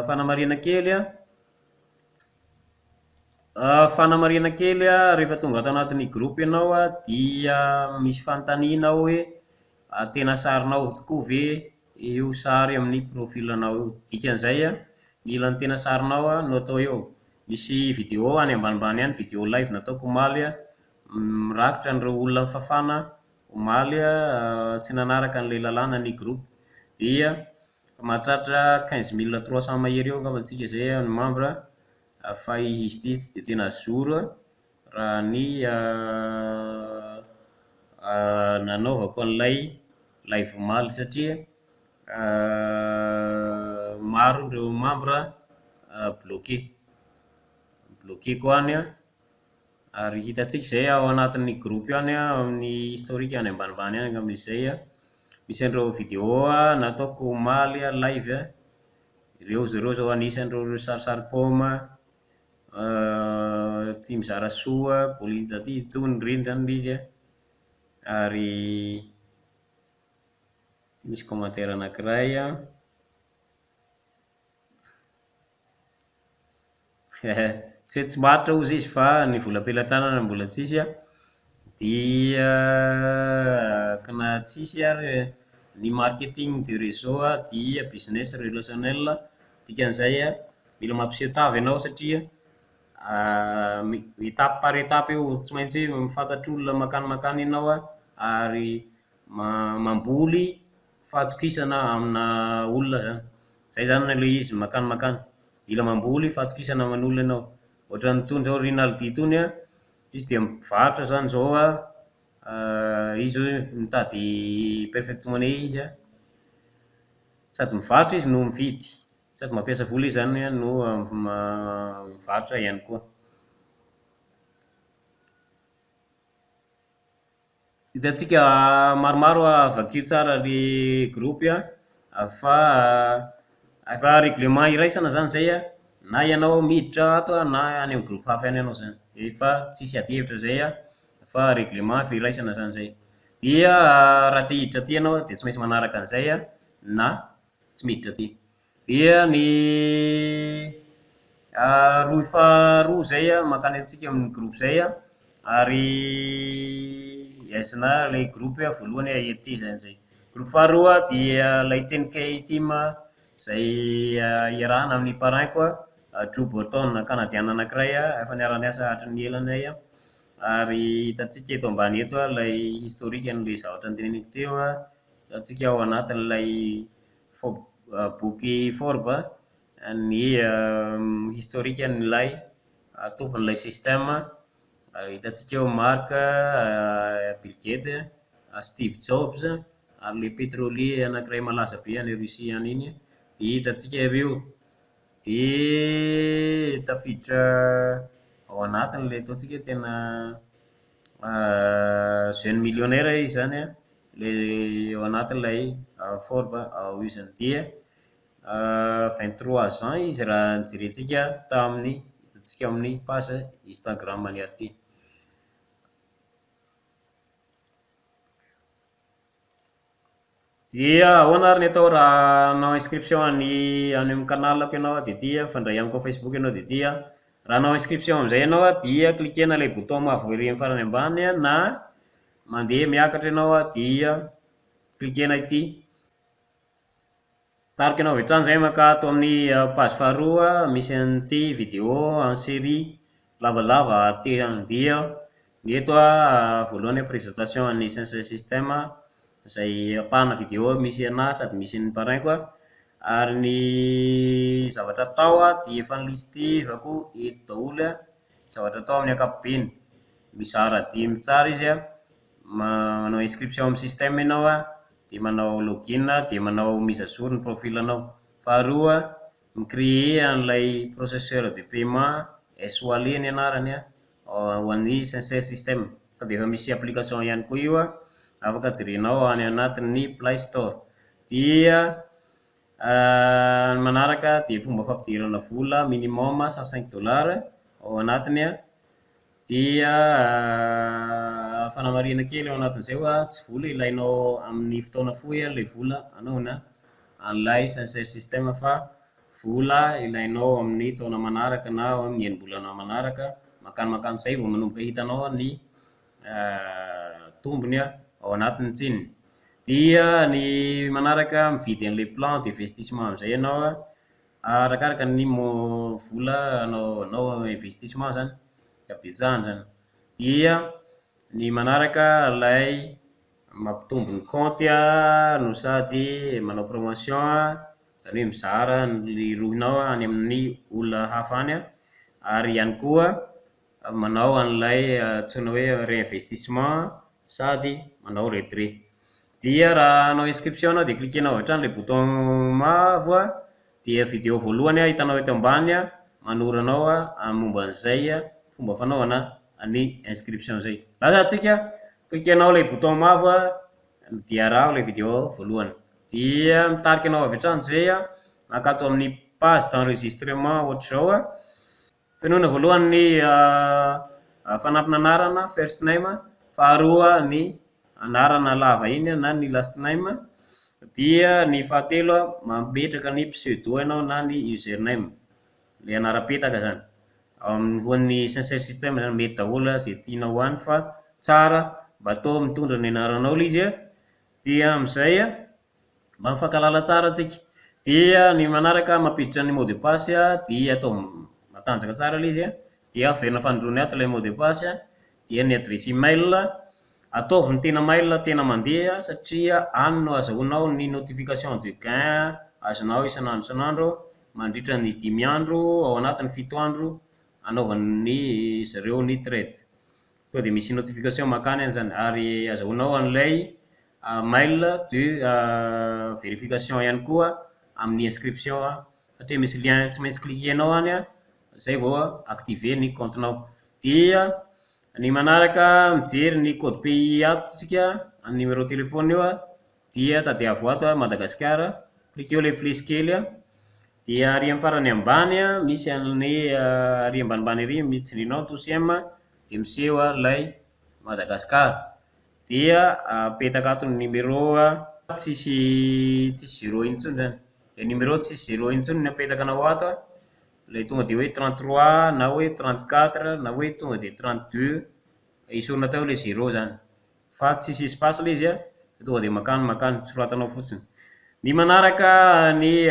Speaker 1: Fanamarihana kely an, fanamarihana kely an, rehefa tonga ato anatin'ny groupe ianao an, dia misy fanontaniana ao hoe tena sarinao tokoa ve io sary amin'ny profil-nao io. Dikan'izay an, mila ny tena sarinao no atao eo. Misy vidéo any ambanimbany any, vidéo live nataoko omaly an, mirakitra an'ireo olona nifafana omaly an, tsy nanaraka an'ilay lalàna ny groupe. Dia mahatratra 15 300 mahery eo angamba tsika izay ny membre fa izy ity tsy dia tena jour raha ny nanaovako an'ilay live omaly satria maro ireo membre bloqué, bloqué-ko any an, ary hitantsika izay ao anatin'ny groupe any an, amin'ny historique any ambanimbany any angamba izy izay an, misy an'ireo vidéo nataoko omaly live, ireo zareo izao anisan'ireo sarisary paoma, tia mizara soa, Pauline taty, itony ireny izany ilay izy an, ary misy commentaire anankiray an, tsy hoe tsy matotra hozy izy fa ny vola am-pelatanana mbola tsisy an, dia ka na tsisy ary ny marketing de réseau dia business relationnel, dikan'izay an, mila mampiseho tava ianao satria. Étape par étape io, tsy maintsy mifantatr'olona mankany mankany ianao an, ary mamboly fahatokisana amina olona izany. Izay izany ilay izy mankany mankany. Mila mamboly fahatokisana aman'olona ianao. Ohatran'itony izao Rinaldi itony an, izy dia mivarotra izany izao an, izy hoe mitady perfect money izy an, sady mivarotra izy no mividy, sady mampiasa vola izy izany an no mivarotra ihany koa. Hitantsika maromaro an, vakio tsara ny groupe an, fa efa règlement iraisana izany izay an, na ianao miditra ato an na any amin'ny groupe hafa any ianao izany. Efa tsisy adihevitra izay an, fa règlement efa iraisana izany izay. Dia raha te-hiditra aty ianao dia tsy maintsy manaraka an'izay an, na tsy miditra aty. Dia ny rohy faharoa izay an, mankany amintsika amin'ny groupe izay an, ary aizina ilay groupe voalohany ety izany izay. Groupe faharoa dia ilay Ten K Team izay iarahana amin'ny parrain-ko Drew Burton, kanadiana anankiray efa niara-niasa hatry ny ela anay ary hitantsika eto ambany eto ilay historique an'ilay zavatra noteneniko teo an, hitantsika ao anatin'ilay fo- boky Forbes ny historique an'ilay tompon'ilay système, hitantsika eo Mark, Bill Gates, Steve Jobs, ary ilay pétrolier anankiray malaza be any Russie any iny dia hitantsika ireo. Dia tafiditra ao anatin'ilay ataontsika hoe tena jeune millionnaire izy izany an, ilay ao anatin'ilay Forbes ao io izany. Dia vingt-trois ans izy raha nojerentsika tamin'ny hitantsika ao amin'ny page Instagram-ny aty. Dia ahoana ary ny atao raha hanao inscription any any amin'ny canal-ko ianao dia ity an, mifandray amiko amin'ny Facebook ianao dia ity an. Raha hanao inscription amin'izay ianao an, dia cliquer-na ilay bouton mavo ery amin'ny farany ambany an, na mandeha miakatra ianao an, dia cliquer-na ity. Mitarika anao avy hatrany izay mankato amin'ny page faharoa misy an'ity vidéo en série lavalava aty dia ny eto an, voalohany présentation an'ny Sensei System izay ampahana vidéo misy anahy sady misy ny parrain-ko an, ary ny zavatra atao an dia efa nolistevako eto daholo an, zavatra atao amin'ny ankapobeny. Mizara dimy tsara izy an, manao inscription amin'ny système ianao an, dia manao login dia manao mise à jour ny profil-nao. Faharoa, mi-créer an'ilay processeur de paiement S-Wallet ny anarany an, ho an'ny Sincere System. Sady efa misy application ihany koa io an, afaka jerenao any anatin'ny Play Store. Dia ny manaraka dia fomba fampidirana vola minimum cent cinq dollars ao anatiny an, dia fanamarihana kely ao anatin'izay hoa tsy vola ilainao amin'ny fotoana fohy ilay vola hanaovana an'ilay Sincere System fa vola ilainao amin'ny taona manaraka na amin'ny enim-bolana manaraka mankany mankany izay vao manomboka hitanao ny tombony ao anatiny tsinona. Dia ny manaraka mividy an'ilay plan d'investissement amin'izay ianao an, arakaraka ny mo- vola anaovanao investissement izany, habetsahany izany. Dia ny manaraka ilay mampitombo ny kaonty an, no sady manao promotion an, izany hoe mizara ny rohinao any amin'ny olona hafa any an, ary ihany koa manao an'ilay antsoina hoe réinvestissement sady manao retrait. Dia raha hanao inscription ianao dia cliquer-nao avy hatrany ilay bouton mavo an, dia vidéo voalohany hitanao eto ambany an, manoro anao momba an'izay fomba fanaovana ny inscription izay. Lasa tsika, cliquer-nao ilay bouton mavo an, dia araho ilay vidéo voalohany. Dia mitarika anao avy hatrany izay an, mankato amin'ny page d'enregistrement ohatr'izao an. Fenoina voalohany ny fanampin'anarana first name, faharoa ny anarana lava iny na ny last name, dia ny fahatelo mametraka ny pseudo ianao na ny username, ilay anaram-petaka izany. Ho an'ny Sincere System izany mety daholo izay tianao ho any fa tsara mba atao mitondra ny anaranao ilay izy an, dia amin'izay mba mifankahalala tsara tsika. Dia ny manaraka mampiditra ny mot de passe dia atao matanjaka tsara ilay izy an, Dia averina fanindroany ato ilay mot de passe, dia ny adresse email. Ataovy ny tena mail tena mandeha satria any no ahazoanao ny notification de gain azonao isan'andro isan'andro mandritra ny 5 andro ao anatin'ny 7 andro anaovan'ny zareo ny trade. Tonga dia misy notification mankany any izany ary ahazoanao an'ilay mail de vérification ihany koa amin'ny inscription satria misy lien tsy maintsy cliquer-nao any izay vao activer ny compte-nao. Dia ny manaraka, mijery ny code pays ato tsika, amin'ny numéro téléphone io, dia tadiavo ato Madagasikara, cliquer ilay flèche kely, dia ary amin'ny farany ambany misy an'ny ary ambanimbany ary tsindrinao touche M dia miseho ilay Madagasikara. Dia apetaka ato ny numéro tsisy zéro intsony zany. Ilay numéro tsisy zéro intsony no apetaka anao ato, ilay tonga dia hoe 33 na hoe 34 na hoe tonga dia 32, esorina tao ilay zéro zany. Fa tsisy espace ilay izy, tonga dia makany makany, soratanao fotsiny. Ny manaraka, ny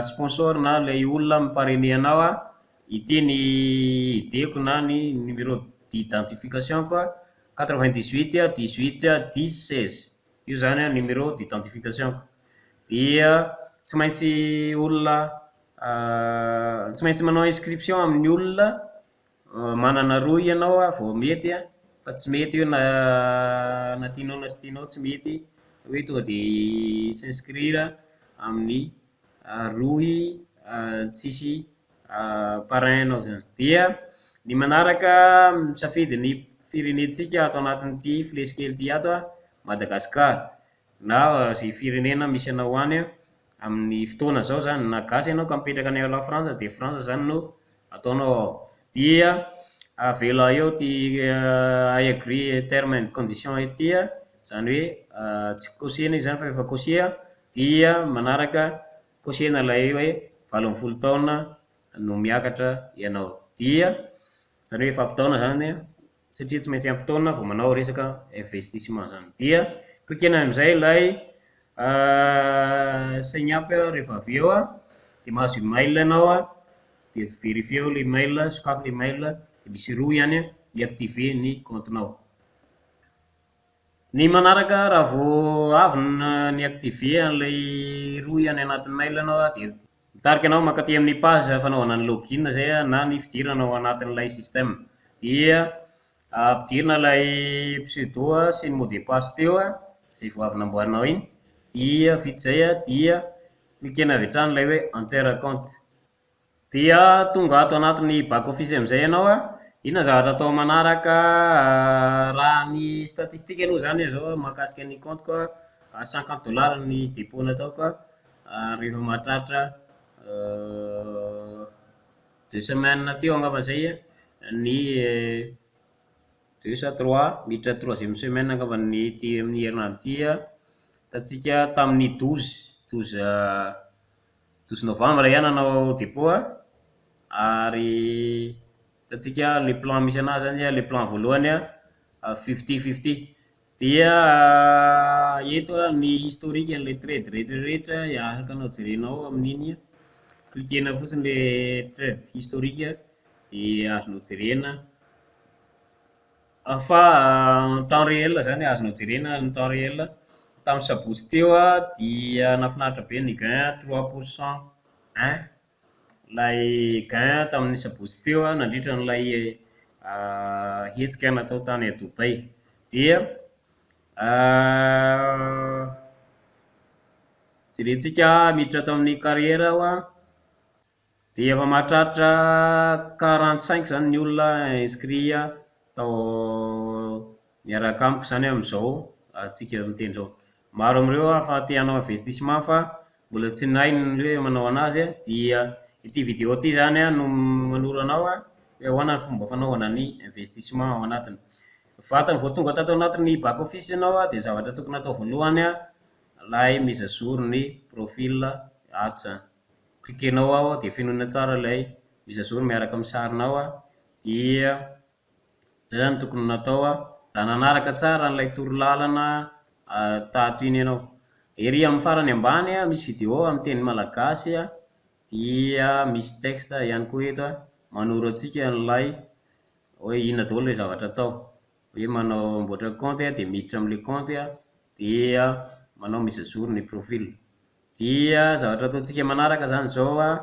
Speaker 1: sponsor na ilay olona mi-parrainer anao, ity ny ID-ko na ny numéro d'identification-ko 98 18 10 16. Io zany numéro d'identification-ko. Dia tsy maintsy olona, tsy maintsy manao inscription amin'ny olona manana rohy ianao vao mety, fa tsy mety io na tianao na tsy tianao, tsy mety hoe tonga dia s'inscrire amin'ny rohy tsisy parrain anao zany. Dia ny manaraka, misafidy ny firenentsika ato anatin'ity flèche kely ity ato, Madagasikara na izay firenena misy anao any amin'ny fotoana izao zany, na gasy ianao ka mipetraka any la Frantsa dia Frantsa zany no ataonao ao. Dia avela eo ty I agree terme and condition ity, izany hoe tsy cocher-na izy zany fa efa cocher, dia manaraka cocher-na ilay hoe 18 taona no miakatra ianao. Dia izany hoe efa ampy taona zany, satria tsy maintsy ampy taona vao manao resaka investissement zany. Dia cliquer-na amin'izay ilay sign up rehefa avy eo, dia mahazo email ianao, dia vérifier ilay mail, sokafy ilay mail, dia misy rohy ihany mi-activer ny compte-nao. Ny manaraka, raha vao avy ny activer an'ilay rohy any anatin'ny mail ianao, dia mitarika anao mankaty amin'ny page fanaovana ny login zay na ny fidirana ao anatin'ilay système. Dia ampidirina ilay pseudo sy ny mot de passe teo izay vao avy namboarinao iny, dia vita izay dia cliquer-na avy hatrany ilay hoe enter compte. Dia tonga ato anatin'ny back office amin'izay ianao. Inona zavatra atao manaraka? Raha ny statistique aloha zany zao mahakasika ny compte-ko, 50 dollars ny dépôt nataoko, rehefa mahatratra 2 semaines teo angamba zay, ny deux sa trois, miditra troisième semaine angamba ny ty amin'ny herinandro ity, hitantsika tamin'ny 12 novembre ihany nanao dépôt, ary hitantsika le plan misy anazy zany, le plan voalohany 50-50. Dia eto ny historique an'ilay trade rehetrarehetra afaka anao jerenao amin'iny, cliquer-na fotsiny le trade historique dia azonao jerena, fa en temps réel zany, azonao jerena en temps réel. Tamin'ny sabotsy teo dia nahafinaritra be ny gain 3% 1 ilay gain tamin'ny sabotsy teo nandritra an'ilay hetsika natao tany Dubaï. Dia jerentsika miditra ato amin'ny carrière aho, dia efa mahatratra 45 zany ny olona inscrit tao miaraka amiko zany amin'izao antsika miteny izao. Maro amin'ireo fa te hanao investissement fa mbola tsy nahay ny hoe manao anazy, dia ity vidéo ity zany no manoro anao hoe ahoana ny fomba fanaovana ny investissement ao anatiny. Vatany vao tonga tato anatin'ny back office ianao, dia zavatra tokony atao voalohany ilay mise à jour ny profil ato zany. Cliquer-nao ao dia fenoina tsara ilay mise à jour miaraka amin'ny sarinao, dia zay zany tokony natao raha nanaraka tsara an'ilay torolalana tato iny ianao. Ery amin'ny farany ambany misy vidéo amin'ny teny malagasy, dia misy texte ihany koa eto. manoro antsika an'ilay hoe inona daholo ilay zavatra atao. Hoe manao mamboatra kaonty an, dia miditra amin'ilay kaonty an, dia manao mise à jour ny profil. Dia zavatra ataontsika manaraka izany izao an,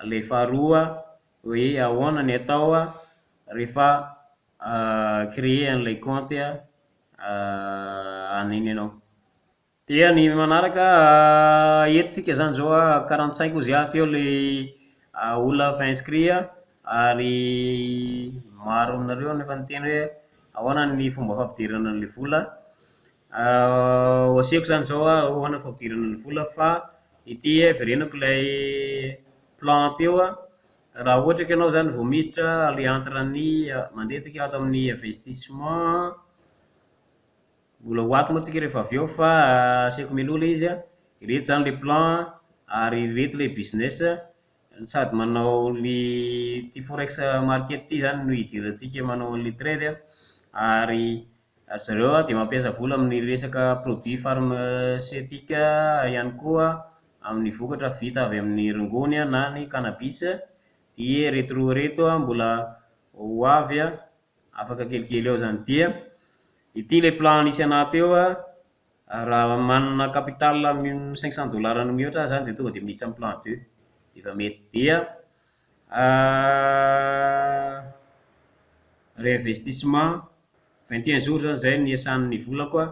Speaker 1: ilay faharoa hoe ahoana ny atao an rehefa créer an'ilay kaonty any iny ianao. Dia ny manaraka eto tsika izany izao an, 45 hozy aho teo ilay olona efa inscrit an, ary maro aminareo no efa niteny hoe ahoana ny fomba fampidirana an'ilay vola. Ho asehoko izany izao an ahoana ny fampidirana ny vola fa ity hiverenako ilay plan teo an, raha ohatra ka ianao izany vao miditra ilay entre ny mandeha tsika ato amin'ny investissement, mbola ho ato moa tsika rehefa avy eo fa asehoko mialoha ilay izy an, ireto izany ilay plan ary ireto ilay business, sady manao ny ity forex market ity izany no idirantsika manao an'ilay trade an, ary ry zareo dia mampiasa vola amin'ny resaka produit pharmaceutique ihany koa amin'ny vokatra vita avy amin'ny rongony na ny cannabis, dia ireto roa ireto an mbola ho avy an, afaka kelikely eo izany. Dia ity ilay plan nisy an'ahy teo an, raha manana capital 500 dollars no mihoatra aho izany dia tonga dia miditra amin'ny plan deux dia efa mety. Dia réinvestissement 21 jours izany izay no niasan'ny volako an,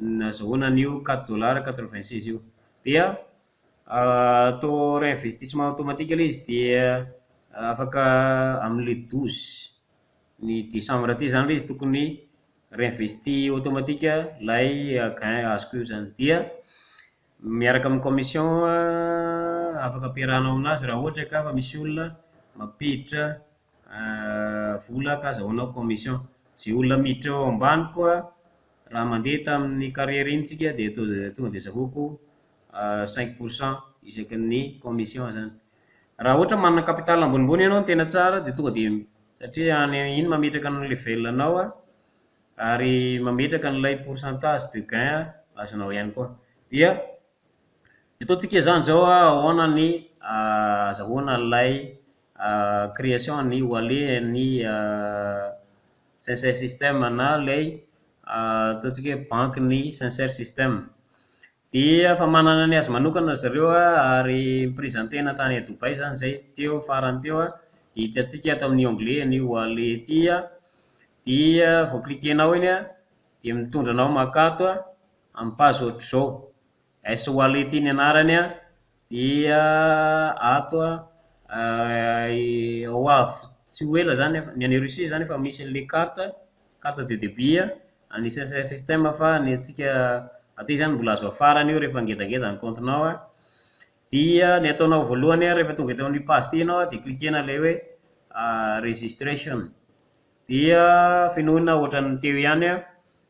Speaker 1: nahazahoana an'io 4 dollars 86 io. Dia atao réinvestissement automatique ilay izy dia afaka amin'ilay 12 ny décembre ity izany ilay izy tokony réinvesti automatique ilay gain azoko io izany. Dia miaraka amin'ny commission afaka ampiarahanao amin'azy raha ohatra ka fa misy olona mampiditra vola ka azahoanao commission. Izay olona miditra eo ambany koa raha mandeha tamin'ny carrière iny tsika dia tonga dia azahoako 5% isaky ny commission izany. Raha ohatra manana capital ambonimbony ianao no tena tsara dia tonga dia satria any iny mametraka ny level-nao an, ary mametraka an'ilay pourcentage de gain azonao ihany koa. Dia ataontsika izany izao an, ahoana ny ahazahoana an'ilay création ny wallet ny Sincere System na ilay ataontsika hoe banky-n'ny Sincere System. Dia efa manana ny azy manokana ry zareo an, ary ni-présenter-na tany Dubaï izany izay teo farany teo an, dia hitantsika ato amin'ny onglet ny wallet ity an, dia vao cliquer-nao iny an, dia mitondra anao mankato an, amin'ny page ohatr'izao. S wallet ity ny anarany an, dia ato an, ho avy tsy ho ela izany, ny any Russie izany efa misy an'ilay carte, carte de débit an'ny Sincere System fa ny antsika aty izany mbola azo hafarana io rehefa ngedangeda ny kaontinao an. Dia ny ataonao voalohany an, rehefa tonga eto amin'ny page ity ianao an, dia cliquer-na ilay hoe registration. Dia fenoina ohatran'ny teo ihany an,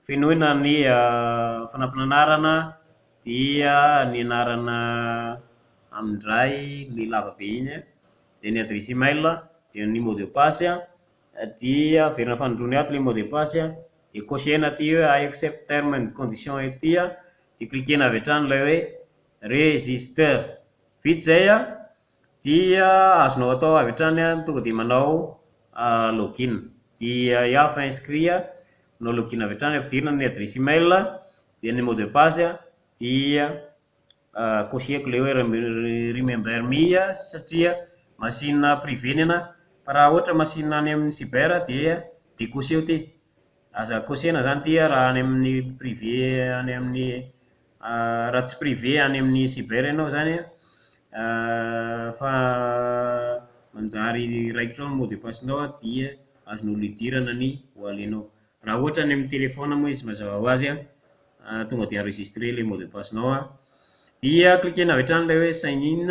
Speaker 1: fenoina ny fanampin'anarana, dia ny anarana amin-dray ilay lava be iny an, dia ny adresse email, dia ny mot de passe an, dia averina fanindroany ato ilay mot de passe an, dia cocher-na aty hoe I accept termes and conditions ity an, dia cliquer-na avy hatrany ilay hoe register. Vita izay an, dia azonao atao avy hatrany an, tonga dia manao login. Dia iaho efa inscrit an, manao login avy hatrany, ampidirina ny adresse email, dia ny mot de passe an, dia cocher-ko ilay hoe remember me satria machine privé ny anahy, fa raha ohatra machine any amin'ny cyber dia décocher ity. Aza cocher-na izany ity raha any amin'ny privé any amin'ny raha tsy privé any amin'ny cyber ianao izany an, fa manjary raikitra ao ny mot de passe-nao an, dia azon'olona idirana ny wallet-nao. Raha ohatra any amin'ny téléphone moa izy mazava ho azy an, tonga dia enregistrer ilay mot de passe-nao an, dia cliquer-na avy hatrany ilay hoe sign in.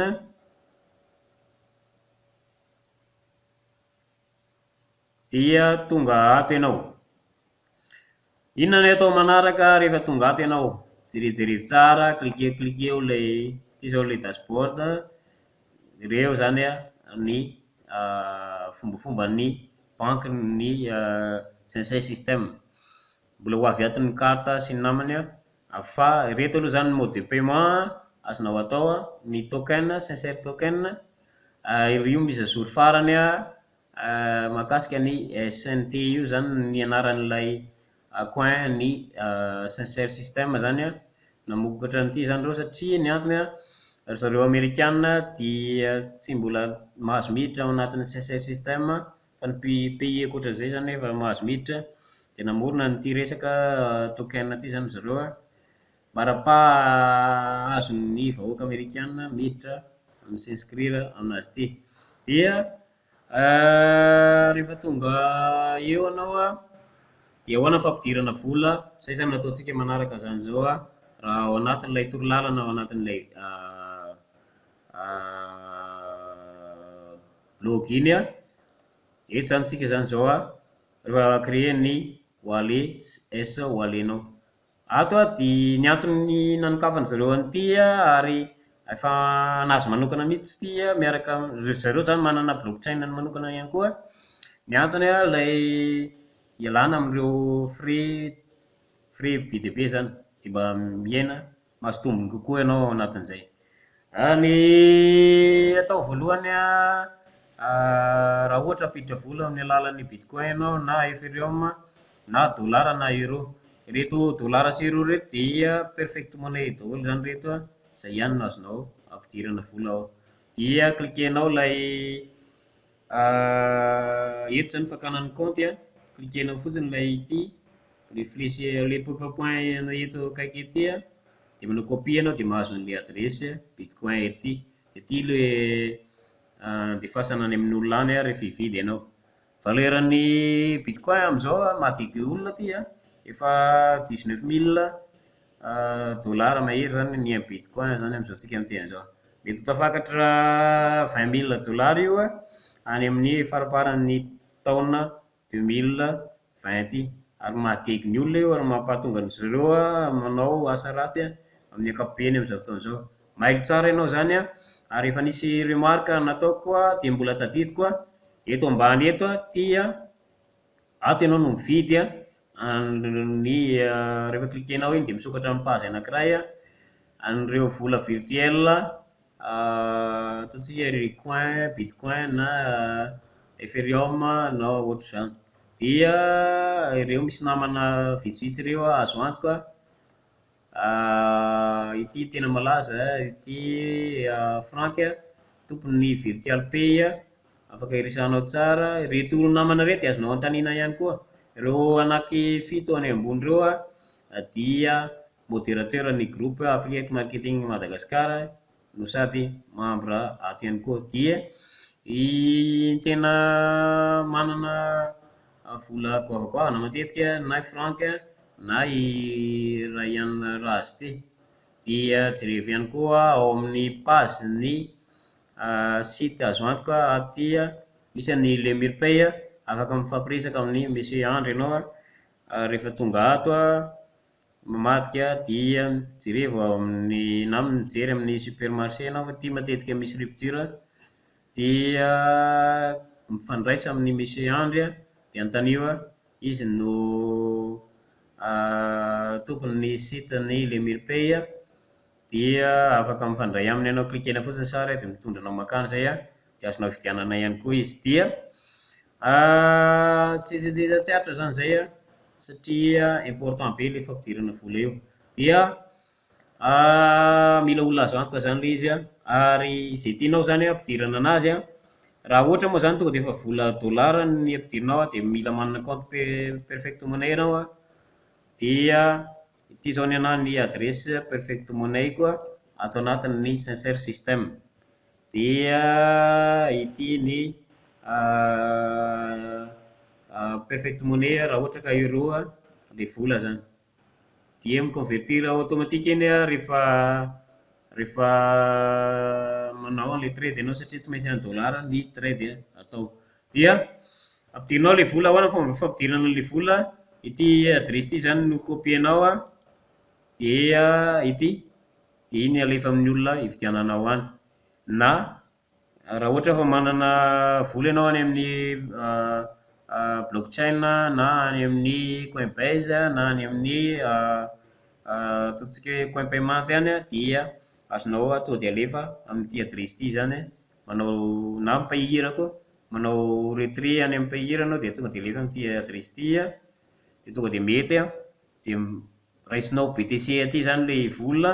Speaker 1: Dia tonga ato ianao. Inona no atao manaraka rehefa tonga ato ianao? Jerejereo tsara, cliquer cliquer ilay ity izao ilay dashboard. Ireo izany an ny fombafomban'ny banky-n'ny Sincere System. Mbola ho avy ato ny carte sy ny namany an, fa ireto aloha izany ny mode de paiement azonao atao an, ny token, Sincere token, io mise à jour farany an. Mahakasika ny SNT io izany ny anaran'ilay coin ny Sincere System izany an, namokatra an'ity izany ireo satria ny antony an, ry zareo amerikana dia tsy mbola mahazo miditra ao anatin'ny Sincere System fa ny pays ankoatran'izay izany efa mahazo miditra dia namorona an'ity resaka token ity izany ry zareo an, mandra-pahazon'ny vahoaka amerikana miditra mi-s'inscrire amin'azy ity. Dia rehefa tonga eo ianao an, dia ahoana ny fampidirana vola, izay izany no ataontsika manaraka izany izao an, raha ao anatin'ilay torolalana ao anatin'ilay blog iny an, eto izany tsika izany izao an, rehefa créer ny wallet S wallet-nao. Ato an dia ny antony nanokafan-dry zareo an'ity an, ary efa an'azy manokana mihitsy ity an, miaraka am- ry zareo izany manana blockchain-ny manokana ihany koa. Ny antony an, ilay hialana amin'ireo frais frais be dia be izany, dia mba mihena, mahazo tombony kokoa ianao ao anatin'izay. Ny atao voalohany an, raha ohatra hampiditra vola amin'ny alalan'ny bitcoin ianao na ethereum na dolara na euro. Ireto dolara sy euro ireto dia perfect money daholo izany ireto an, izay ihany no azonao ampidirana vola ao. Dia cliquer-nao ilay eto izany fakana ny kaonty an, cliquer-nao fotsiny ilay ity, ilay flèche ilay point eto akaiky ety an, dia manao copie ianao dia mahazo an'ilay adiresy bitcoin ety. Ity ilay andefasana any amin'ny olona any rehefa hividy ianao. Valeur-n'ny bitcoin amin'izao an, mahagaga olona ity an, efa dix-neuf mille dollars mahery izany ny un bitcoin izany amin'izao tsika miteny izao. Mety ho tafakatra vingt mille dollars io an, any amin'ny faramparan'ny taona deux mille vingt ity. Ary mahagaga ny olona io ary mampahatonga an-dry zareo manao asa ratsy amin'ny ankapobeny amin'izao fotoana izao. Mailo tsara ianao izany an, ary efa nisy remarque nataoko an, dia mbola tadidiko an, eto ambany eto an, ity an, ato ianao no mividy an, ny rehefa cliquer-nao iny dia misokatra amin'ny page anankiray an, an'ireo vola virtuel ataontsika hoe coin, bitcoin na ethereum na ohatr'izany. Dia ireo misy namana vitsivitsy ireo azo antoka, ity tena malaza, ity Franck tompon'ny virtual pay, afaka iresahanao tsara. Ireto namana ireto dia azonao anontaniana ihany koa. Ireo anaky fito any ambony ireo an dia modérateur ny groupe Affiliate Marketing Madagascar no sady membre ato ihany koa. Dia ny tena manana vola goavagoavana matetika na i Franck na i Ryan Razy ity. Dia jerevo ihany koa ao amin'ny page-n'ny site azo antoka aty misy an'i Lemirpay, afaka mifampiresaka amin'i Monsieur Andry ianao an, rehefa tonga ato an, mamadika dia jerevo ao amin'ny na mijery amin'ny supermarché ianao fa ity matetika misy rupture, dia mifandraisa amin'i Monsieur Andry an, dia anontanio an, izy no tompon'ny site-n'ny Lemirpay, dia afaka mifandray aminy ianao, cliquer-na fotsiny ny sary dia mitondra anao mankany izay an, dia azonao vidianana ihany koa izy. Dia tsy tsy aritra izany izay an, satria important be ilay fampidirana vola io. Dia mila olona azo antoka izany ilay izy an, ary izay tianao izany hampidirana an'azy an, raha ohatra moa izany tonga dia efa vola dolara ny ampidirinao an, dia mila manana compte perfect money ianao an, dia ity izao ny anahy ny adresse perfect money-ko ato anatin'ny Sincere System. Dia ity ny perfect money raha ohatra ka euro ilay vola izany. Dia mi-convertir automatique iny an rehefa rehefa manao an'ilay trade ianao satria tsy maintsy en dollar ny trade atao. Dia ampidirinao ilay vola, ahoana ny fomba fampidirana an'ilay vola? Ity adresse ity izany no copier-nao an, dia ity, dia iny alefa amin'ny olona hividiananao any. Na raha ohatra fa manana vola ianao any amin'ny blockchain na any amin'ny coinbase na any amin'ny ataontsika hoe coinpayment any an, dia azonao tonga dia alefa amin'ity adresse ity izany an, manao na mi-payer koa. Manao retrait any amin'ny Payeer ianao dia tonga dia alefa amin'ity adiresy ity an, dia tonga dia mety an, dia raisinao BTC aty izany ilay vola,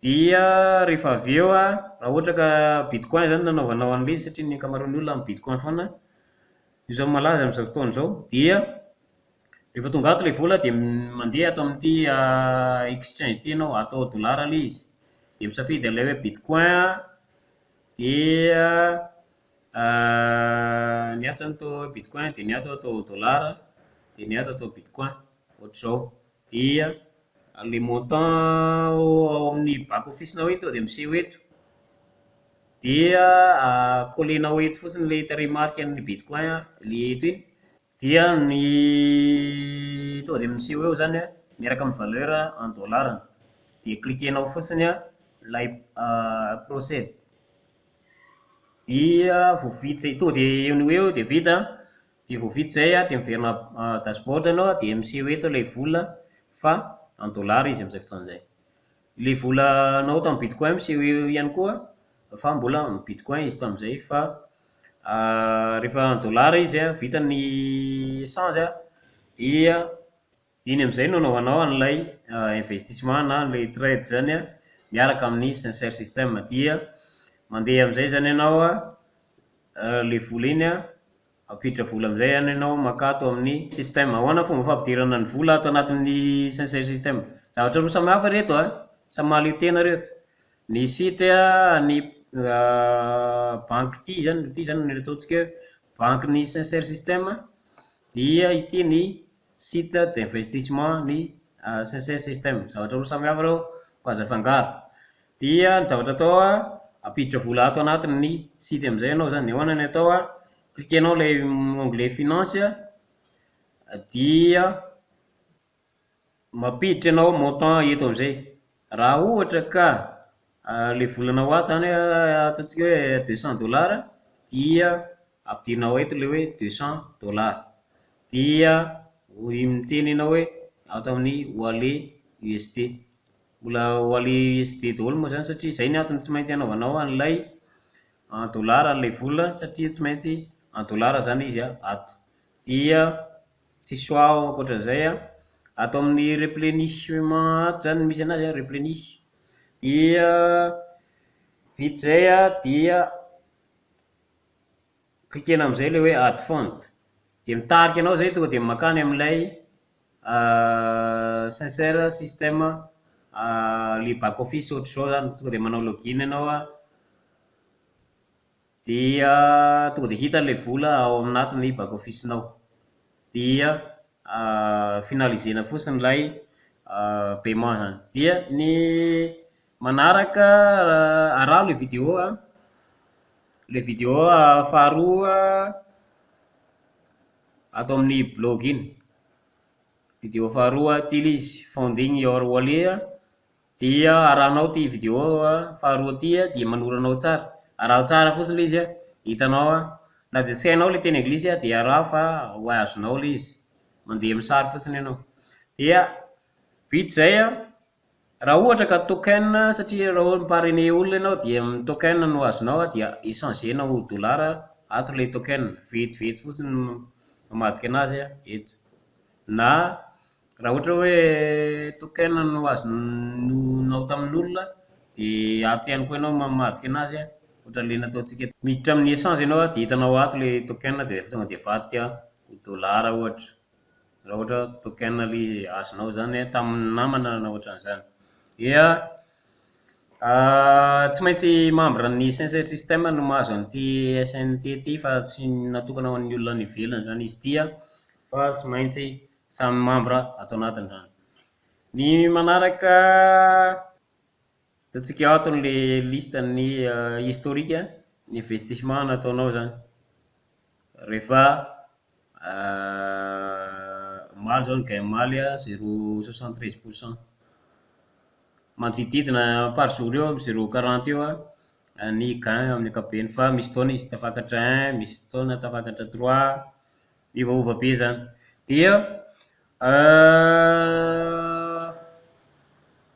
Speaker 1: dia rehefa avy eo an, raha ohatra ka bitcoin izany no nanaovanao an'ilay izy satria ny ankamaroan'ny olona amin'ny bitcoin foana, io izao no malaza amin'izao fotoana izao, dia rehefa tonga ato ilay vola dia mandeha ato amin'ity exchange ity ianao, atao dolara ilay izy, dia misafidy an'ilay hoe bitcoin an, dia ny ato izany atao hoe bitcoin dia ny ato atao dolara, dia ny ato atao bitcoin, ohatr'izao. Dia ilay montant ao amin'ny back office-nao iny tonga dia miseho eto. Dia coller-nao eto fotsiny ilay tarehimarika an'ny bitcoin ilay eto iny, dia ny tonga dia miseho eo izany an, miaraka amin'ny valeur en dollars. Dia cliquer-nao fotsiny an ilay proceed. Dia vao vita izay, tonga dia eo no ho eo dia vita an, dia vao vita izay an, dia miverina dashboard ianao an, dia miseho eto ilay vola fa en dollars izy amin'izay fotoana izay. Ilay volanao tamin'ny bitcoin miseho eo ihany koa fa mbola en bitcoin izy tamin'izay fa rehefa en dollars izy an, vita ny échange an, dia iny amin'izay no anaovanao an'ilay investissement na ilay trade izany an, miaraka amin'ny Sincere System. Dia mandeha amin'izay izany ianao an, ilay vola iny an, mampiditra vola amin'izay izany ianao mankato amin'ny système. Ahoana ny fomba fampidirana ny vola ato anatin'ny Sincere System? Zavatra roa samy hafa ireto an, samy mahaleo tena ireto. Ny site ny banky ity izany, ity izany no ataontsika hoe bankin'ny Sincere System, dia ity ny site d'investissement ny Sincere System. Zavatra roa samy hafa ireo fa aza afangaro. Dia ny zavatra atao an, mampiditra vola ato anatin'ny site amin'izay ianao izany. Ahoana ny atao an, cliquer-nao ilay onglet finance dia mampiditra ianao montant eto amin'izay. Raha ohatra ka ilay volanao ato izany ataontsika hoe deux cent dollars dia ampidirinao eto ilay hoe 200 dollars. Dia miteny ianao hoe ato amin'ny wallet USD. Mbola wallet USD daholo moa izany satria izay ny antony tsy maintsy anaovanao an'ilay en dollar ilay vola satria tsy maintsy en dollar izany izy ato. Dia tsisy choix ankoatran'izay an, ato amin'ny replenishment ato izany no misy an'azy an, replenish. Dia vita izay an, dia cliquer-na amin'izay ilay hoe add fund. Dia mitarika anao izay tonga dia mankany amin'ilay Sincere System, ilay back office ohatr'izao izany, tonga dia manao login ianao an, dia tonga dia hita ilay vola ao anatin'ny back office-nao. Dia finaliser-na fotsiny ilay paiement izany. Dia ny manaraka, araho ilay vidéo an, ilay vidéo faharoa ato amin'ny blog iny. Vidéo faharoa ity ilay izy, funding your wallet, dia arahanao ity vidéo faharoa ity dia manoro anao tsara. Araho tsara fotsiny ilay izy an, hitanao an, na dia tsy hainao ilay teny anglisy an, dia araho fa ho azonao ilay izy. Mandeha amin'ny sary fotsiny ianao. Dia vita izay an, raha ohatra ka token, satria raha ohatra mi-parrainer olona ianao dia ny token no azonao an, dia échanger-nao ho dollara ato ilay token, vetivety fotsiny mamadika an'azy eto. Na raha ohatra hoe token no azonao tamin'olona dia ato ihany koa ianao mamadika an'azy an, ohatran'ilay nataontsika. Miditra amin'ny échange ianao an, dia hitanao ato ilay token dia tonga dia avadika ho dollara ohatra. Raha ohatra token ilay azonao izany an tamin'ny namana na ohatran'izany. Dia tsy maintsy membre ny Sincere System no mahazo an'ity SNT ity fa tsy natokana ho an'ny olona any ivelany izany izy ity an, fa tsy maintsy samy membre ato anatiny izany. Ny manaraka, hitantsika ato ilay liste-n'ny historique ny investissement nataonao izany. Rehefa omaly izao ny gain omaly an, 0,73 pourcent. Manodidididina par jour eo amin'ny 0,40 eo an ny gain amin'ny ankapobeny fa misy fotoana izy tafakatra un, misy fotoana tafakatra trois, miovaova be izany. Dia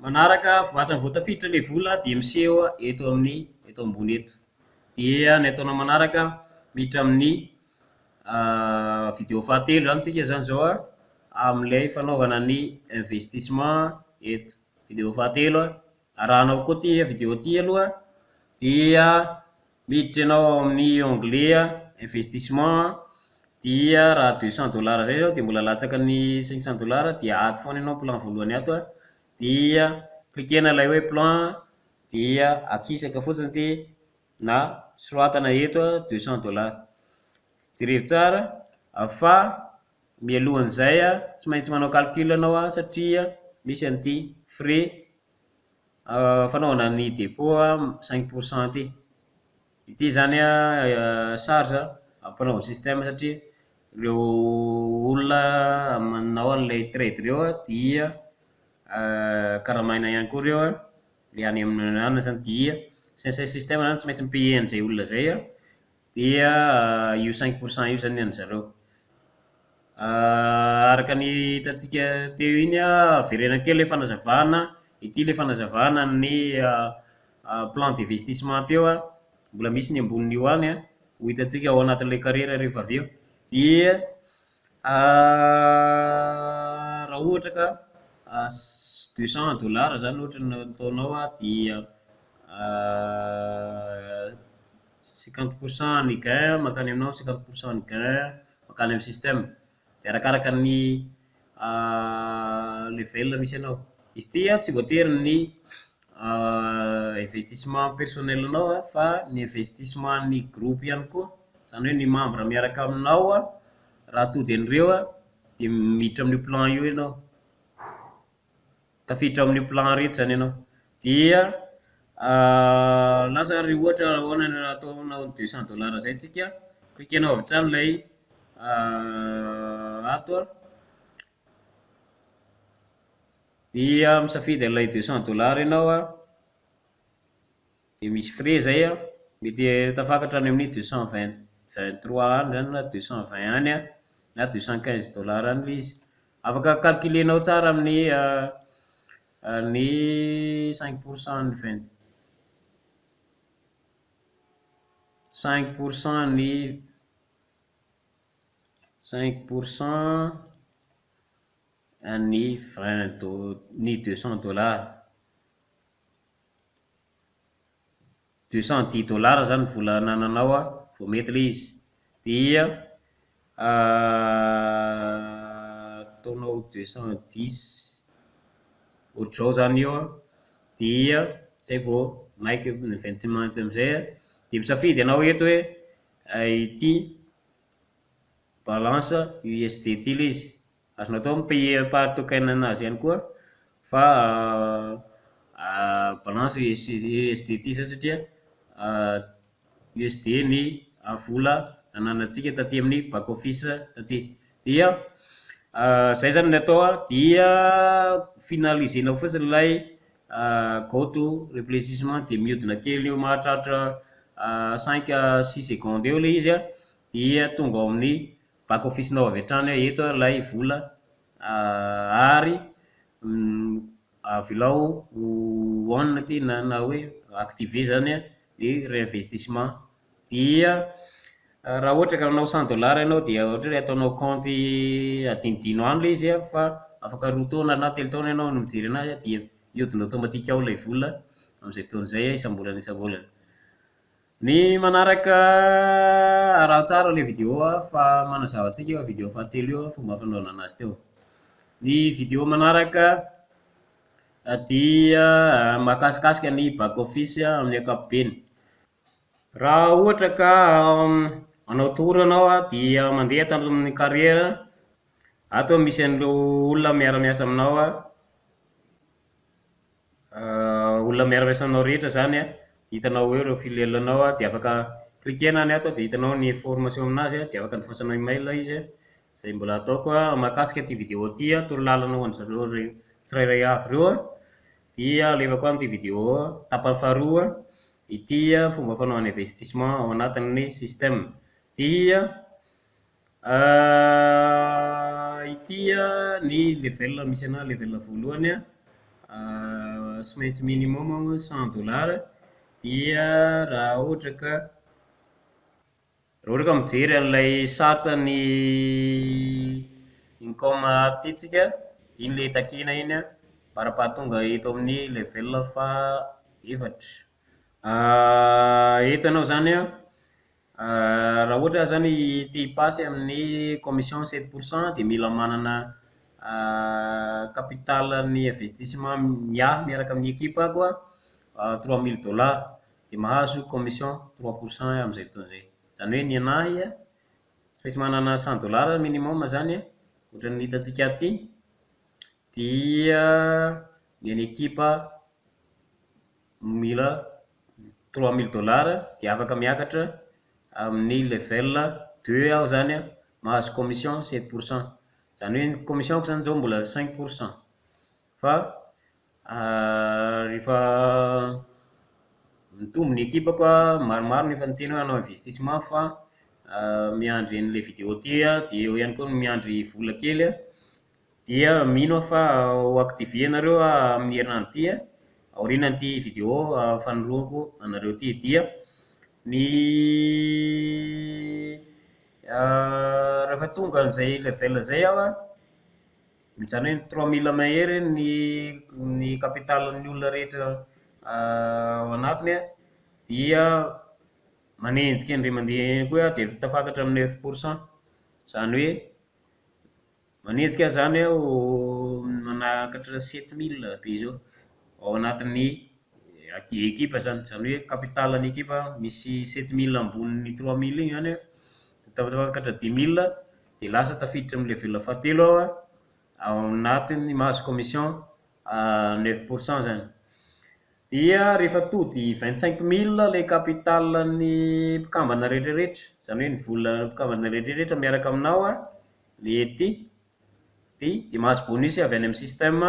Speaker 1: manaraka vatany vao tafiditra ilay vola dia miseho eto amin'ny eto ambony eto. Dia ny ataonao manaraka, Miditra amin'ny vidéo fahatelo zany tsika zany zao an, amin'ilay fanaovana ny investissement eto. Vidéo fahatelo an, arahanao koa ity vidéo ity aloha dia miditra ianao ao amin'ny onglet investissement dia raha 200 dollars zay izao dia mbola latsaka ny 500 dollars dia ato foana ianao plan voalohany ato an, dia cliquer-na ilay hoe plan dia akisaka fotsiny ity na soratana eto 200 dollars. Jerevo tsara fa mialohan'izay an, tsy maintsy manao calcul ianao an satria misy an'ity frais fanaovana ny dépôt 5% ity. Ity izany an charge ampanaovan'ny système satria ireo olona manao an'ilay trade ireo an dia karamaina ihany koa ireo an, ilay any amin'ny anona izany dia Sincere System izany tsy maintsy mi-payer an'izay olona izay an, dia io 5% io izany ny an-dry zareo. Araka ny hitantsika teo iny an, avereno kely ilay fanazavana, ity ilay fanazavana ny plan d'investissement teo an, mbola misy ny ambonin'io any an, ho hitantsika ao anatin'ilay carrière rehefa avy eo. Dia raha ohatra ka 200 dollars izany ohatra no ataonao an, dia 50% ny gain mankany aminao, 50% ny gain mankany amin'ny système. Dia arakaraka ny level misy anao. Izy ity an tsy voatery ny investissement personnel-nao an fa ny investissement-n'ny groupe ihany koa, izany hoe ny membre miaraka aminao an, raha tody an'ireo an, dia miditra amin'io plan io ianao. Tafiditra ao amin'io plan reto izany ianao. Dia lasa ary ohatra ahoana no ataonao 200 dollars izay tsika, cliquer-nao avy hatrany ilay ato an, dia misafidy an'ilay 200 dollars ianao an, dia misy frais izay an, mety tafakatra any amin'ny 223 any izany na 220 any an, na 215 dollars any ilay izy. Afaka calculer-nao tsara amin'ny ny 5% ny vingt, 5% ny 5% ny vingt do- ny 200 dollars. 210 dollars izany ny vola anananao an, vao mety ilay izy. Dia ataonao 210 ohatr'izao izany io an, dia izay vao maika ny vingt amin'izay an, dia misafidy ianao eto hoe ity balance USD ity ilay izy. Azonao atao mi-payer par token an'azy ihany koa fa balance USD ity izany satria USD ny vola ananantsika taty amin'ny back office taty. Dia izay izany ny atao an, dia finaliser-nao fotsiny ilay go to repléchissement dia mihodina kely eo mahatratra 5 à 6 secondes eo ilay izy an, dia tonga ao amin'ny back office-nao avy hatrany eto ilay vola ary avelao ho on ity na hoe activer izany an ny réinvestissement. Dia raha ohatra ka hanao 100 dollars ianao dia ohatra hoe ataonao compte adinodino any ilay izy an, fa afaka 2 taona na 3 taona ianao no mijery an'azy dia mihodina automatique ao ilay vola amin'izay fotoana izay isam-bolana isam-bolana. Ny manaraka araho tsara ilay vidéo fa manazava antsika io vidéo fahatelo io fomba fanaovana an'azy teo. Ny vidéo manaraka dia mahakasikasika ny back office amin'ny ankapobeny. Raha ohatra ka manao tour ianao an, dia mandeha ato amin'ny carrière, ato misy an'ireo olona miara-miasa aminao an, olona miara-miasa aminao rehetra izany an, hitanao eo ireo filiale-nao an, dia afaka cliquer-na ny ato dia hitanao ny information amin'azy an, dia afaka andefasanao email izy an, izay mbola ataoko an, mahakasika ity vidéo ity an, torolalana ho an'izareo tsirairay avy ireo an, dia alefako any ity vidéo tapany faharoa ity fomba fanaovana investissement ao anatin'ny système. Dia ity ny level misy anahy, level voalohany an, tsy maintsy minimum 100 dollars dia raha ohatra ka. Raha ohatra ka mijery an'ilay charte ny income aty tsika, iny ilay takiana iny an, mandra-pahatonga eto amin'ny level faha-efatra. Eto ianao izany an, raha ohatra aho izany te hipasy amin'ny commission 7% dia mila manana capital an'ny investissement ny ahy miaraka amin'ny ekipako an, 3000 dollars dia mahazo commission 3% aho amin'izay fotoana izay. Izany hoe ny anahy an, tsy maintsy manana 100 dollars aho minimum izany an, ohatran'ny hitantsika ato ity, dia ny an'ny ekipa mila 3000 dollars dia afaka miakatra amin'ny level deux aho izany an, mahazo commission 7%. Izany hoe ny commission-ko izany izao mbola 5% fa rehefa mitombo ny ekipako an, maromaro no efa niteny hoe hanao investissement fa miandry an'ilay vidéo ity aho dia eo ihany koa ny miandry vola kely an, dia mino aho fa ho activer ianareo amin'ity herinandro ity an, aorian'ity vidéo fanoroako anareo ity. Dia ny rehefa tonga an'izay level izay aho an, izany hoe 3000 mahery ny ny capital-n'ny olona rehetra ao anatiny an, dia manenjika indray mandeha ihany koa aho dia tafakatra amin'ny 9%. Izany hoe manenjika aho izany aho manakatra 7000 be izao ao anatin'ny ekipa izany, izany hoe capital-n'ny ekipa misy 7000 ambonin'ny 3000 iny izany an, dia tafakatra 10000 dia lasa tafiditra amin'ny level fahatelo aho an, ao anatin'ny mahazo commission 9% izany. Dia rehefa tody 25000 ilay capital-n'ny mpikambana rehetrarehetra, izany hoe ny volan'ny mpikambana rehetrarehetra miaraka aminao an, ilay ety, ity, dia mahazo bonus avy any amin'ny système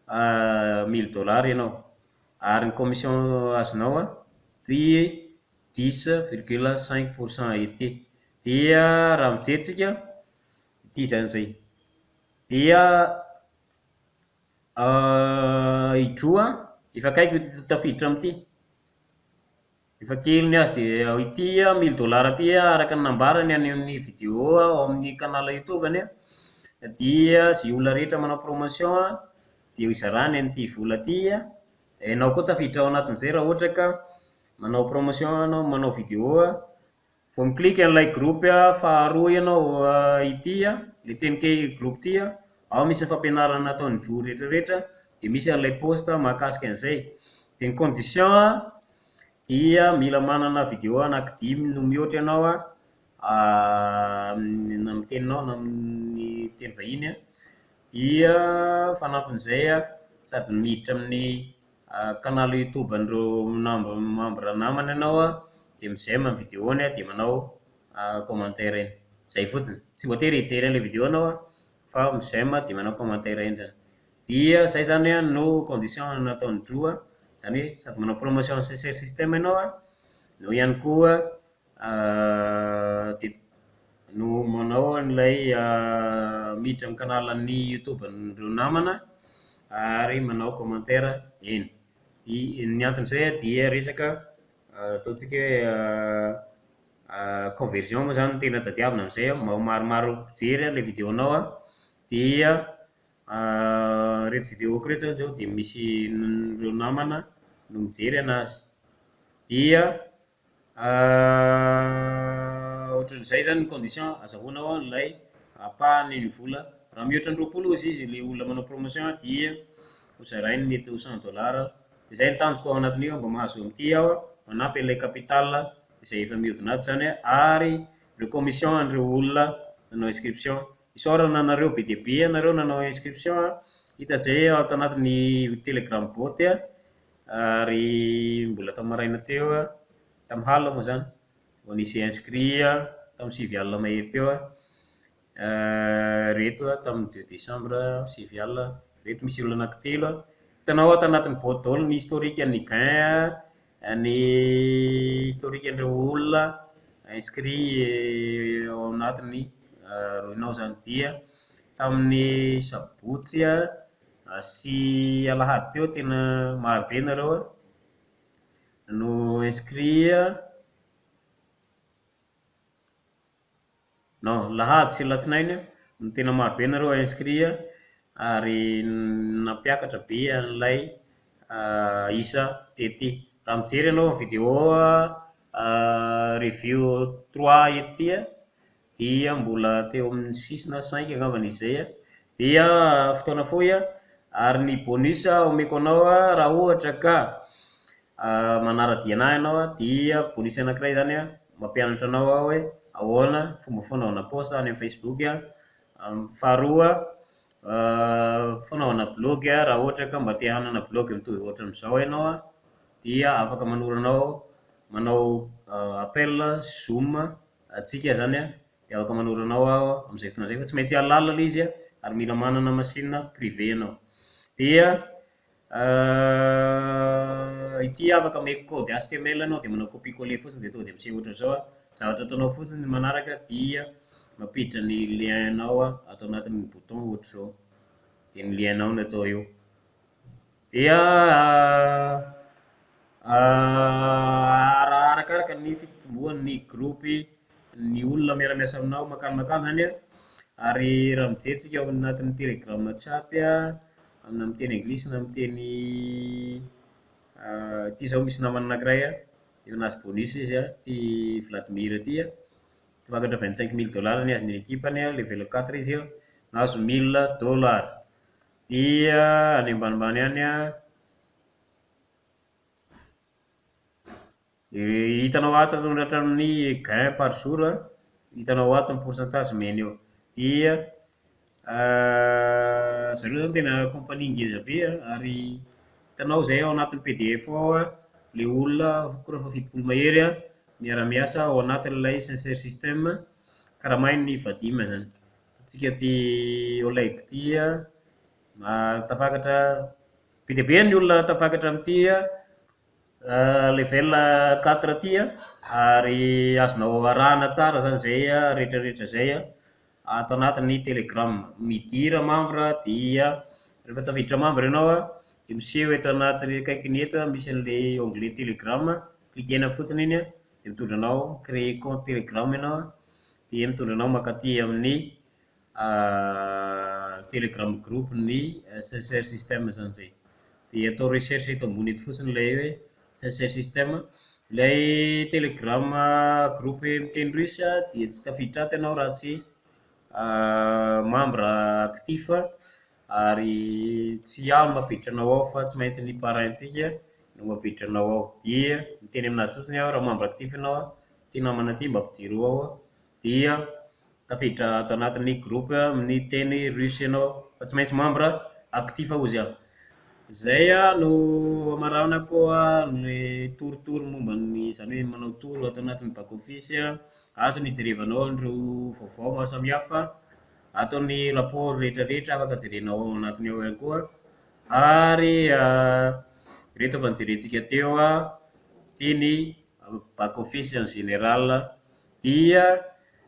Speaker 1: 1000 dollars ianao. Ary ny commission azonao an dia 10,5% ety. Dia raha mijery tsika, ity izany izay. Dia i Droa efa akaiky ho tafiditra amin'ity. Efa kely ny azy dia ity an, 1000 dollars ity an, araka ny nambarany any amin'ny vidéo ao amin'ny canal youtube-ny an, dia izay olona rehetra manao promotion an, dia hozarany an'ity vola ity an, ianao koa tafiditra ao anatin'izay raha ohatra ka manao promotion ianao, manao vidéo an, vao mi-clique an'ilay groupe faharoa ianao ity an, ilay TNK groupe ity an, ao misy ny fampianarana ataon'i Droa rehetrarehetra, dia misy an'ilay post mahakasika an'izay. Dia ny condition an, dia mila manana vidéo anankidimy no mihoatra ianao an, na amin'ny teninao na amin'ny teny vahiny an, dia fanampin'izay an, sady miditra amin'ny canal youtube an'ireo membre namana ianao an, dia mi-j'aime ny vidéo-ny an, dia manao commentaire eny. Izay fotsiny. Tsy voatery hijery an'ilay vidéo ianao an, fa mi-j'aime dia manao commentaire eny izany. Dia izay izany an no condition nataon'i Droa, izany hoe sady manao promotion an'ny Sincere System ianao an, no ihany koa dia no manao an'ilay miditra amin'ny canal-n'ny youtube an'ireo namana ary manao commentaire eny. Dia ny anton'izay an dia resaka ataontsika hoe conversion moa izany no tena tadiavina amin'izay an, mba ho maromaro mpijery ilay vidéo-nao an, dia ireto vidéo-ko ireto izany izao dia misy ireo namana no mijery an'azy. Dia ohatran'izay izany ny condition azahoanao an'ilay ampahan'ny vola. Raha mihoatra ny 20 hozy izy ilay olona manao promotion dia hozarainy mety ho 100 dollars. Dia izay no tanjoko ao anatin'io mba mahazo an'ity aho an, manampy an'ilay capital izay efa mihodina ato izany an, ary ireo commission an'ireo olona nanao inscription. Isaorana anareo be dia be ianareo nanao inscription an, hita izay ato anatin'ny telegram bot an, ary mbola tamin'ny maraina teo an, tamin'ny halina moa izany, vao nisy inscrit tamin'ny sivy alina mahery teo an, ireto an tamin'ny 2 décembre sivy alina, ireto misy olona anankitelo an, hitanao ato anatin'ny bot daholo ny historique-n'ny gain an, ny historique-n'ireo olona inscrit ao anatin'ny rohinao izany. Dia tamin'ny sabotsy sy alahady teo tena marobe ianareo an no inscrit. Non, alahady sy alatsinainy no tena marobe nareo inscrit ary nampiakatra be an'ilay isa tety. Raha mijery ianao amin'ny vidéo review trois eto ity an, dia mbola teo amin'ny six na cinq angambany izy izay an, dia fotoana fohy an, ary ny bonus omeko anao an raha ohatra ka manara-dia an'ahy ianao an, dia bonus anankiray izany an, mampianatra anao aho hoe ahoana ny fomba fanaovana post any amin'ny Facebook an, faharoa fanaovana blaogy raha ohatra ka mba te-hanana blaogy mitovy ohatran'izao ianao an, dia afaka manoro anao manao appel zoom tsika izany an, dia afaka manoro anao aho amin'izay fotoana izay fa tsy maintsy halal ilay izy an, ary mila manana machine privé ianao. Dia ity afaka omeko code HTML ianao dia manao copier coller fotsiny dia tonga dia miseho ohatran'izao an, ny zavatra ataonao fotsiny manaraka dia mampiditra ny lien-nao ato anatin'ny bouton ohatr'izao, dia ny lien-nao no atao eo. Dia raha arakaraka ny fitomboan'ny groupe, ny olona miara-miasa aminao mankany mankany izany an, ary raha mijery tsika ao anatin'ny telegram chat an, na amin'ny teny anglisy na amin'ny teny ity izao misy namana anankiray an, efa nahazo bonus izy an, ity Vladimir ity an, tafakatra 25 000 dollars ny azy ny ekipany an, level quatre izy an, nahazo mille dollars. Dia any ambanimbany any an, dia hitanao ato hatramin'ny gain par jour an, hitanao ato ny pourcentage omeny eo. Dia zareo izany tena compagnie ngeza be an, ary hitanao izay ao anatin'ny PDF ao an, ilay olona efa 70 mahery an, miara-miasa ao anatin'ilay Sincère Système karamain'i Vadim izany. Tsika ity Oleg ity an, tafakatra, be dia be ny olona tafakatra amin'ity an level quatre ity an, ary azonao arahana tsara izany izay rehetrarehetra izay an ato anatin'ny telegram. Midira membre dia rehefa tafiditra membre ianao an, dia miseho eto anaty akaikiny eto misy an'ilay onglet telegram, cliquer-na fotsiny iny an, dia mitondra anao mi-créer compte telegram ianao an, dia mitondra anao mankaty amin'ny telegram groupe-n'ny Sincère Système izany izay. Dia atao recherche eto ambony eto fotsiny ilay hoe Sincère Système. Ilay telegram groupe miteny russe dia tsy tafiditra ato ianao raha tsy membre actif ary tsy aho no mampiditra anao ao fa tsy maintsy ny parrain-tsika no mampiditra anao ao. Dia miteny aminazy fotsiny aho raha membre actif ianao an, ity namana ity mba ampidiro ao an, dia tafiditra ato anatin'ny groupe amin'ny teny russe ianao fa tsy maintsy membre actif hozy aho. Izay no hamaranako ny torotoro momba ny, izany hoe manao tour ato anatin'ny back office. Ato no hijerevanao an'ireo vaovao maro samihafa, ato ny rapport rehetrarehetra afaka jerenao ao anatiny ao ihany koa, ary ireto efa nojerentsika teo, ity ny back office en général, dia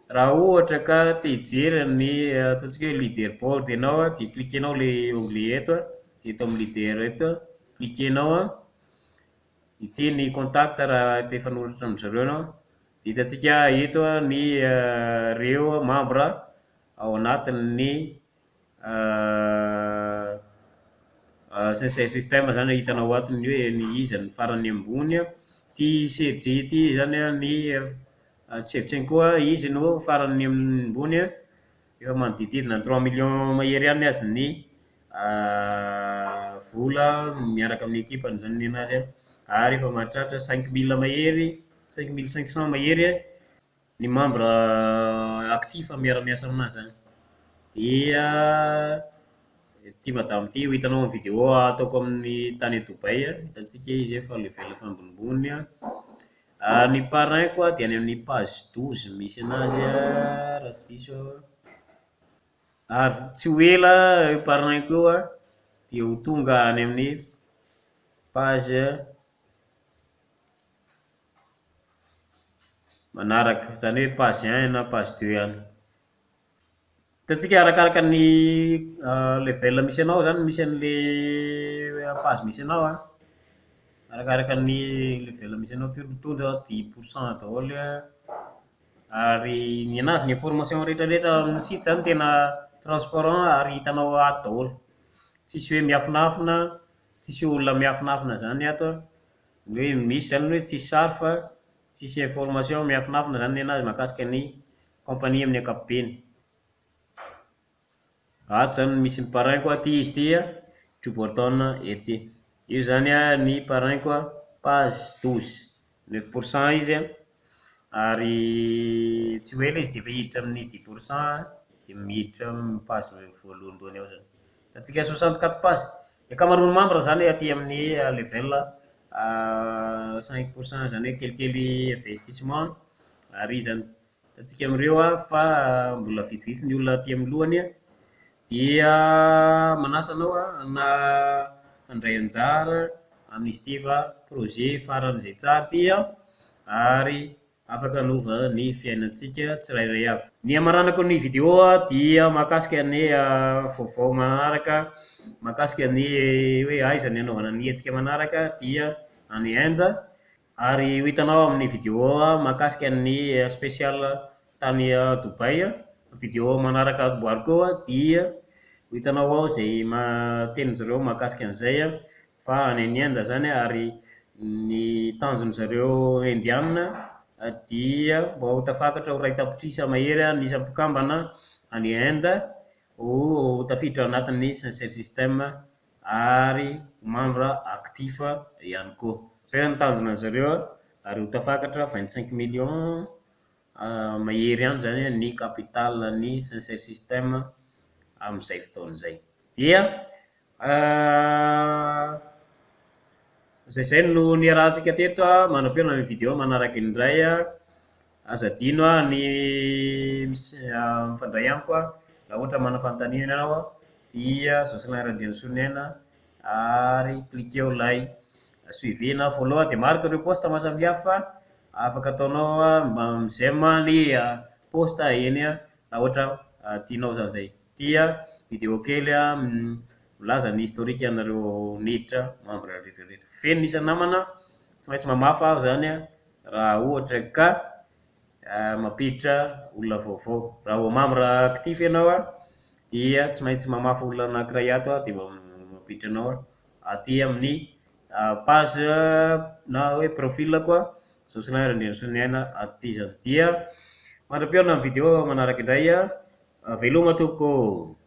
Speaker 1: raha ohatra ka te hijery ny ataontsika hoe leaderboard ianao an, dia cliquer-nao ilay onglet eto an, eto amin'ny leader eto an, cliquer-nao an, ity ny contact raha te hifanoratra amin-dry zareo ianao, dia hitantsika eto ny ireo membre ao anatin'ny Sincère Système izany hitanao ato ny hoe ny iza no farany ambony an, ity Sergei ity izany an ny Shevchenko izy no farany ambony an, efa manodidididina ny trois millions mahery any ny azy ny vola miaraka amin'ny ekipany izany ny an'azy an, ary efa mahatratra 5000 mahery, 5500 mahery ny membre actif miara-miasa aminazy izany. Dia ity madama ity ho hitanao amin'ny vidéo ataoko amin'ny tany Dubaï, hitantsika izy efa level efa ambonimbony an. Ary ny parrain-ko dia any amin'ny page 12 misy an'azy an, raha tsy diso aho an. Ary tsy ho ela io parrain-ko io an, dia ho tonga any amin'ny page manaraka, izany hoe page un na page deux any. Hitantsika arakaraka ny level misy anao izany misy an'ilay page misy anao an, arakaraka ny level misy anao, ity mitondra 10% daholo an. Ary ny an'azy ny information rehetrarehetra amin'ny site izany tena transparent ary hitanao ato daholo. Tsisy hoe miafinafina, tsisy hoe olona miafinafina izany ato an. Ny hoe misy izany ny hoe tsisy sary fa tsisy information miafinafina izany ny an'azy mahakasika ny compagnie amin'ny ankapobeny. Ato izany no misy ny parrain-ko an, ity izy ity an, Joe Burton ety. Io izany an ny parrain-ko an, page 12, 9% izy an, ary tsy ho ela izy dia efa hiditra amin'ny 10% dia miditra amin'ny page voalohandohany ao izany. Hitantsika 64 pages. Ny ankamaroan'ny membre izany aty amin'ny level 5% izany hoe kelikely investissement ary izany. Hitantsika amin'ireo an fa mbola vitsivitsy ny olona aty amin'ny lohany an, dia manasa anao aho handray anjara amin'izy ity fa projet faran'izay tsara ity an, ary afaka hanova ny fiainantsika tsirairay avy. Ny hamaranako ny vidéo dia mahakasika ny vaovao manaraka, mahakasika ny hoe aiza ny hanaovana ny hetsika manaraka dia any Inde, ary ho hitanao amin'ny vidéo mahakasika ny spécial tany Dubaï, vidéo manaraka amboariko eo dia ho hitanao ao izay tenin-dry zareo mahakasika an'izay fa any Inde izany ary ny tanjon-dry zareo indiana dia mba ho tafakatra ho iray tapitrisa mahery ny isan'ny mpikambana any Inde ho tafiditra ao anatin'ny Sincere System ary ho membre actif ihany koa. Izay izany ny tanjona an-dry zareo ary ho tafakatra 25 millions mahery any izany ny capital-n'ny Sincere System amin'izay fotoana izay. Dia izay izay no niarahantsika teto an, mandra-pihaona amin'ny vidéo manaraka indray an, aza adino ny mifandray amiko an, raha ohatra manana fanontaniana ianao dia Jocelyn Randrianasoniaina ary cliqueo ilay suivi na follow dia marika ireo post mahasamihafa afaka ataonao mba mi-j'aime ny post eny raha ohatra tianao izany izay. Ity vidéo kely milaza ny historique anareo niditra membre rehetrarehetra. Feno ny isan'ny namana, tsy maintsy mamafa aho izany raha ohatra ka mampiditra olona vaovao. Raha vao membre actif ianao an, dia tsy maintsy mamafa olona anankiray ato aho dia vao mampiditra anao aty amin'ny page na hoe profil-ko Jocelyn Randrianasoniaina aty izany. Dia mandra-pihaona amin'ny vidéo manaraka indray an, veloma tompoko ô!